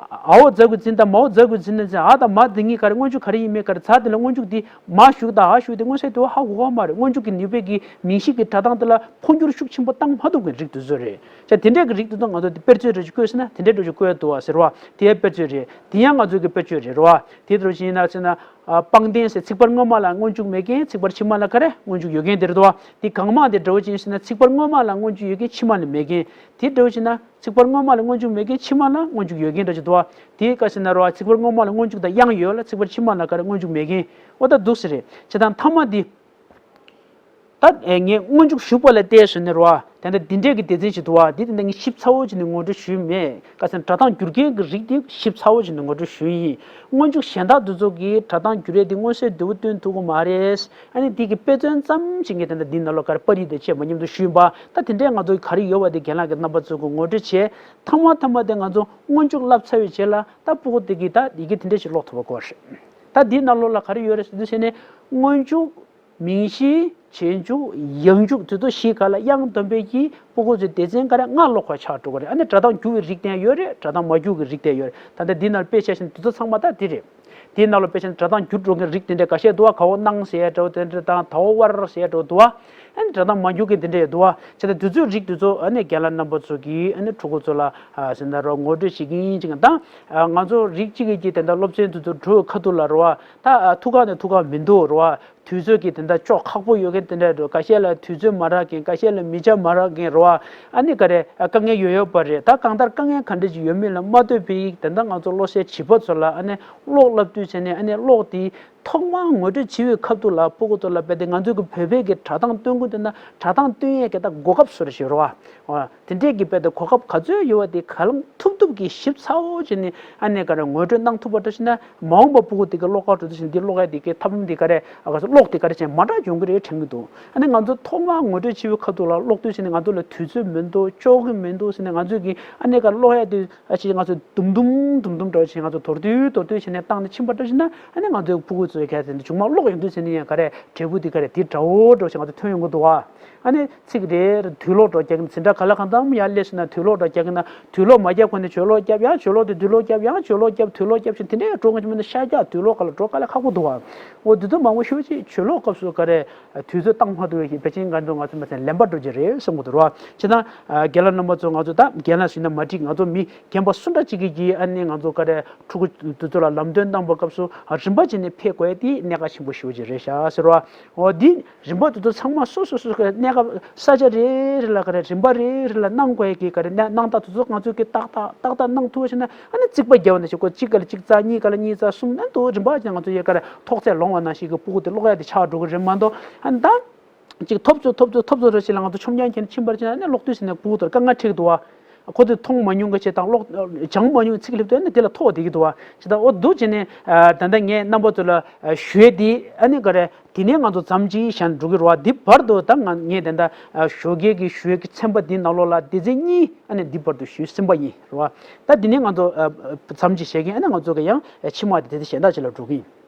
ཨ་འོ་ཛ་གུ་ཛི་དང་མ་འོ་ཛ་གུ་ཛི་ན་ཛི། ཨ་དང་མ་དེ་གཉིས་ག་རེ་སྔོན་འཇུག་ག་རེ་ཡིན་མིན་ག་རེ། ཛ་དེ་ལ་སྔོན་འཇུག་དེ་མ་ཞུགས་དང་ཨ་ཞུགས་དེ་མངོན་གསལ་དུ་ཧ་གོ་གི་མ་རེད། སྔོན་འཇུག་གི་ནུས་པས་ཀྱི་མིང་གཞི་གི་སྒྲ་གདངས་དེ་ལ་འཕོ་འགྱུར་ཤུགས་ཆེན་པོ་བཏང་མ་ཐུབ་མཁན་རིགས་དེ་ཚོ་རེད། ཅག་དེ་འདྲས་ཀྱི་རིགས་དེ་ཚོ་ང་ཚོ་དེ་དཔེར་མཚོན་འདྲ་ཅིག་བཀོད་ཟེར་ན་དེ་འདྲས་འདྲ་ཅིག་བཀོད་འདུག་བ་ཟེར་བ་དེ་ཡང་དཔེར་མཚོན་རེད། དེ་ཡང་ང་ཚོ་གི་དཔེར་མཚོན་རེད་རེད་བ། དེ་འདྲ་ཅིག་ཡིན་ན་ཟེར་ན། ཨ། པང་གདན་ཟེར་ཚིག་ཕར་སྔོན་མ་ལ་སྔོན་འཇུག་མེད་མཁན། ཚིག་ཕར་ཕྱི་མ་ལ་ག་རེ་སྔོན་འཇུག་ཡོད་མཁན་དེ་རེད་དོ། དེ་གང་མང་དེ་འདྲ་བོ་ཅིག་ཡིན་ཟེར་ན་ཚིག་ཕར་སྔོན་མ་ལ་སྔོན་འཇུག་ཡོད་མཁན་ཕྱི་མ་ལ་མེད་མཁན། དེ་འདྲ་བོ་ཅིག་ན་ཚིག་ཕར་སྔོན་མ་ལ་སྔོན་འཇུག་མེད་མཁན་ཕྱི་མ་ལ་སྔོན་འཇུག་ཡོད་མཁན་འདྲ་ཅིག་འདུག་བ། དེ་ག་ཟེར་ན་རོ། ཚིག་ཕར་སྔོན་མ་ལ་སྔོན་འཇུག་དང་དབྱངས་ཡོད་ལ་ཚིག་ཕར་ཕྱི་མ་ལ་ག་རེ་སྔོན་འཇུག་མེད་མཁན། འོ་ད་འདུག་ཟེར་རེད། བྱས་ཙང་མཐའ་མ་དེ། ད་ངས་སྔོན་འཇུག་ཞུགས་པ་ལ་བལྟས་ཟེར་ནས་རོ། དེ་འདྲ་འདི་འདྲས་ཀྱི་སྡེ་ཚན་ཞིག་འདུག་བ། འདི་དེ་འདྲ་ངས་ཞིབ་ཚགས་པོ་བྱས་ནས་ངོ་སྤྲོད་ཞུས་མེད། ག་ཟེར་ན་སྒྲ་གདངས་འགྱུར་མཁན་གྱི་རིགས་དེ་ཞིབ་ཚགས་པོ་བྱས་ནས་ངོ་སྤྲོད་ཞུས་ཡིན། སྔོན་འཇུག་གཞན་དག་དེ་ཚོ་གིས་སྒྲ་གདངས་འགྱུར་ཡས་དེ་མངོན་གསལ་དོད་པོ་སྟོན་ཐུབ་ཀྱི་མ་རེད། ཨ་ནི་འདི་གི་དཔེ་མཚོན་ཙམ་ཞིག་ངས་དེ་འདྲ་འདི་ནང་ལོགས་ག་རེ་པར་རིས་དང་བཅས་པ་མཉམ་དུ་ཞུས་ཡིན་པ། ད་དེ་འདྲས་ང་ཚོ་ག་རེ་ཡོད་པ་དེ་རྒན་ལགས་ཀྱིས་རྣམ་པ་ཚོ་གི་ངོ་སྤྲོད་བྱས། མཐའ་མ་མཐའ་མ་དེ་ང་ཚོ་སྔོན་འཇུག་བསླབ་ཚར་བའི་རྗེས་ལ་ད་ཕྲུ་གུ་དེ་གིས་ད་ཡི་གེ་དེ་འདྲས་ཞིག་ཀློག་ཐུབ་པ་དགོས་རེད། ད་འདིའི་ནང་ལོགས་ལ་ག་རེ་ཡོད་རེད་ཟེར་དུས་ཟེར་ནས་སྔོན་འཇུག་མིང་གཞི། རྗེས་འཇུག་ཡང་འཇུག་དེ་ཚོ་བཞི་ག་ལ་དབྱངས་བསྡོམས་པའི་གི་ཕྲུ་གུ་ཚོའི་སྡེ་ཚན་ག་རེ་ལྔ་ཀློག་པ་ཆགས་འགྲོ་གི་རེད། ཨ་ནི་སྒྲ་གདངས་འགྱུར་བའི་རིགས་དེ་ཡང་ཡོད་རེད། སྒྲ་གདངས་མ་འགྱུར་གྱི་རིགས་དེ་ཡང་ཡོད་རེད། ད་ལྟ་འདི་ནང་དཔེ་བཞག་བཞིན་དེ་ཚོ་ཚང་མ་ད་འདི་རེད། དེའི་ནང་ལ་དཔེ་བཞག་ན་སྒྲ་གདངས་འགྱུར་འགྲོ་མཁན་རིགས་དེ་འདྲ་འགའ་ཤས་འདུག་བ། ག་འོག་ནང་ཟེར་ཡ་འདྲ་བོ་དེ་འདྲ་དང་ད་འོག་བར་ཟེར་ཡ་འདྲ་བོ་འདུག་བ། ཨ་ནི་སྒྲ་གདངས་མ་འགྱུར་མཁན་དེ་འདྲ་ཡང་འདུག་བ། བྱས་ཙང་དེ་ཚོའི་རིགས་དེ་ཚོ་ཨ་ནི་རྒན་ལགས་རྣམ་པ་ཚོ་གིས་ཨ་ནི་ཕྲུ་གུ་ཚོ་ལ་ཟེར་ན་རོ་ངོ་སྤྲོད་བྱེད་ཀྱིན་ཅིག་ད་ང་ཚོ་རིགས་གཅིག་གི་དེ་འདྲ་སློབ་ཚན་དེ་ཚོ་འགྲོ་ཁ་ཐུག་ལ་རོ། ད་ཐུག་ཁག་ནས་ཐུག་ཁག་མི་འདུག་རོ། དུས་ཚོད་ཀྱི་དེ་འདྲ་ཅོག་ཁག་པོ་ཡོད་མཁན་དེ་འདྲ་འགྲོ། ཁ་ཤས་ལ་དུས་ཚོད་མ་རག་མཁན། ཁ་ཤས་ལ་མི་ཆ་མ་རག་མཁན་རོ། ཨ་ནི་ག་རེ་དཀའ་ངལ་ཡོད་ཡོད་པ་རེད། ད་གང་ལྟར་དཀའ་ངལ་ག་འདྲ་ཅིག་ཡོད་མེད་ལ་མ་ལྟོས་པའི་དེ་འདྲ་ང་ཚོ་བློ་གསལ་བྱིས་པ་ཚོ་ལ་ཨ་ནི་ཀློག་བསླབ་དུས་བྱས་ནས་ཨ་ནི་ཀློག་དེ་ཐོག་མར་ངོ་སྤྲོད་བྱེད་པའི་སྐབས་དུ་ལ་ཕྲུ་གུ་ཚོ་ལ་རྦད་དེ་ང་ཚོ་གི་བོད་པའི་གི་སྒྲ་གདངས་སྟོན་གོ་དུས་ན་སྒྲ་གདངས་སྟོན་ཡས་གི་ད་གོ་སྐབས་བཟོ་རེ་བྱེད་རོ། དེ་འདྲས་ཀྱི་རྦད་དེ་གོ་སྐབས་ག་ཚོད་ཡོད་པ་དེ་གང་ཐུབ་ཐུབ་ཀྱིས་ཞིབ་ཚགས་པོ་བྱས་ནས་ཨ་ནི་ག་རེ་ངོ་སྤྲོད་གནང་ཐུབ་པ་འདྲ་ཞིག་ན། མ་འོངས་པ་ཕྲུ་གུ་དེ་གི་ཀློག་གར་འགྲོ་དུས་ཤིང་འདི་ཀློག་ཡ་དེ་གི་ཐབས་ལམ་དེ་ག་རེ་ཨ་ག་ཚོད་ཀློག་དེ་ག་རེ་བྱས་མ་འདྲ་ཡོང་གི་རེད་དྲན་གི་འདུག་ཨ་ནི་ང་ཚོ་ཐོག་མར་ངོ་སྤྲོད་བྱེད་པའི་ཁ་ཐུག་ལ་ཀློག་དུས་ཤིང་ནི་ང་ཚོ་ལ་དུས་ཚོད་མི་འདུག་ལྕོགས་གི་མི་འདུག་ཟེར་ནས་ང་ཚོས་ཀྱི་ཨ་ནི་ག་ཀློག་ཡ་དེ་ཨ་ཅེ་ང་ཚོ་དུམ་དུམ་དུམ་དུམ་འདྲ་བྱས་ང་ཚོ་དོར་དུས་དོར་དུས་བྱས་ནས་བཏང་ནས་ཕྱིན་པ་འདྲ་ཞིག་ན་ཨ་ནི་ང་ཚོའི་ཕྲུ་གུ་ སོ་སོའི་གལ་ཏེ་འདི་ཆུང་མ་ཀློག་ཡོང་དུས་ཟེར་ནས་ཡང་ག་རེ་འབྲས་བུ་འདི་ག་རེ་འདི་འདྲ་བོ་འདྲ་བོ་ཞིག་ང་ཚོ་ཐོན་ཡོང་གི་འདུག་བ། ཨ་ནི་ཚིག་རེ་རེ་དུས་ལོག་འགྲོ་རྒྱག་གིན་ཟིན་གྲྭ་ག་ལ་གང་ལྟར་ཡར་སླེབས་སོང་ན་དུས་ལོག་འགྲོ་རྒྱག་གིན་ན་དུས་ལོག་མ་རྒྱག་གོང་ནས་ཆོས་ལོག་རྒྱབ། ཡང་ཆོས་ལོག་དེ་དུས་ལོག་རྒྱབ། ཡང་ཆོས་ལོག་རྒྱབ། དུས་ལོག་རྒྱབ་བཞིན་དེ་འདྲའི་འགྲོ་ང་ཚོ་མི་ནི་ཤར་རྒྱག་དུས་ལོག་ག་ལ་འགྲོ་དཀའ་ལས་ཁག་པོ་འདུག་བ། འོ་དུས་ཚོད་མང་པོ་ཞེ་པོ་ཅིག་ཆོས་ལོག་སྐབས་སུ་ག་རེ་དུས་ཚོད་བཏང་མ་ཐུབ་པའི་ཕལ་ཆེར་ང་ཚོ་ང་ཚོ་མ་ཚད་ལན་པ་འགྲོ་གི་རེད་བསམ་གི་འདུག་ར། བྱས་ཙང་རྒན་ལགས་རྣམ་པ་ཚོ་ང་ཚོ་ད་རྒན་ལགས་ཟེར་ན་མ་འགྲིག་ང་ཚོ་མི་རྒན་པ་སུ་འདྲ་ཅིག་གིས་ཀྱིས་ཨ་ནི་ང་ཚོ་ག་རེ་ཕྲུ་གུ་དེ་ཚོ་ལ་ལམ་སྟོན་བཏང་པའི་སྐབས་སུ་རིམ་པ་བྱས་ནས་ཕེབས་དགོས་ཡ་དེ་གནད་འགག་ཆེན་པོ་ཞེ་པོ་ཅིག་རེད་ཤག་ཟེར་བ། འོ་འདི་རིམ་པ་དེ་ཚོ་ཚང་མ་སོ་སོ་སོ་སོ་ག་རེ་གནད་འགག་ས་ཆ་རེ་རེ་ལ་ག་རེ་རིམ་པ་རེ་རེ་ལ་གནང་དགོས་ཡ་གི་ག་རེ་གནད་གནང་སྟངས་དེ་ཚོ་ང་ཚོས་ཀྱི་ཏག་ཏག་ཏག་ཏག་གནང་ཐུབ་པ་བྱས་ན་ཨ་ནི་རྩིག་པ་བརྒྱབ་པ་ནང་བཞིན་ཁོ་གཅིག་ག་ལ་གཅིག་རྩ་གཉིས་ག་ལ་གཉིས་རྩ་གསུམ་ཨ་ནི་དུ་རིམ་པ་བྱས་ང་ཚོ་ཡ་ག་རེ་ཐོག་ཚད་ལོངས་པ་ནང་བཞིན་གྱི་ཕྲུ་གུ་དེ་ཀློག་ཡ་དེ་ཆགས་འགྲོ་གི་རེད་མ་གཏོགས་ཨ་ནི་ད། ཅིག་ཐོབ་ཚོད་ཐོབ་ཚོད་ཐོབ་ཚོད་རེ་ཞིག་ལ་ང་ཚོ་ཆོམ་རྐྱང་ཁྱེར་ནས་ཕྱིན་པར་བྱས་ན་ཨ་ནི་ཀློག་དུས་ཟིན་ནས་སྤུ་གུ་དེར་དཀའ་ངལ་འཕྲད་ཀྱི་འདུག་བ། ཁོ་ཚོས་མཐོང་མ་མྱོང་གི་བྱས་དང་ཀློག་སྦྱང་མ་མྱོང་ཚིག་སླེབས་དུས་ཨ་ནི་དེ་ལ་ཐོག་བསྡད་ཀྱི་འདུག་བ། བྱས་ཙང་འོ་འདུག་བྱས་ནས་ད་ལྟ་ངས་རྣམ་པ་ཚོ་ལ་ཞུ་ཡས་འདི་ཨ་ནི་ག་རེ་དེ་ནས་ང་ཚོ་མཚམས་གཅིག་བཞག་ནས་འགྲོ་གི་རེད་བ། འདི་བར་དུ་ད་ང་ངས་ད་ལྟ་ཞོགས་ཀས་ཀྱི་ཞུ་ཡས་ཀྱི་ཚན་པ་འདི་ནང་ལོགས་ལ་སྡེ་ཚན་གཉིས་ཨ་ནི་འདི་བར་དུ་ཞུས་ཟིན་པ་ཡིན་རེད་བ། ད་འདི་ནས་ང་ཚོ་མཚམས་གཅིག་བཞག་གིན་ཨ་ནི་ང་ཚོ་གི་ཡང་ཕྱི་མ་དེ་དེ་གཞན་དག་ཅིག་ལ་འགྲོ་གི་ཡིན།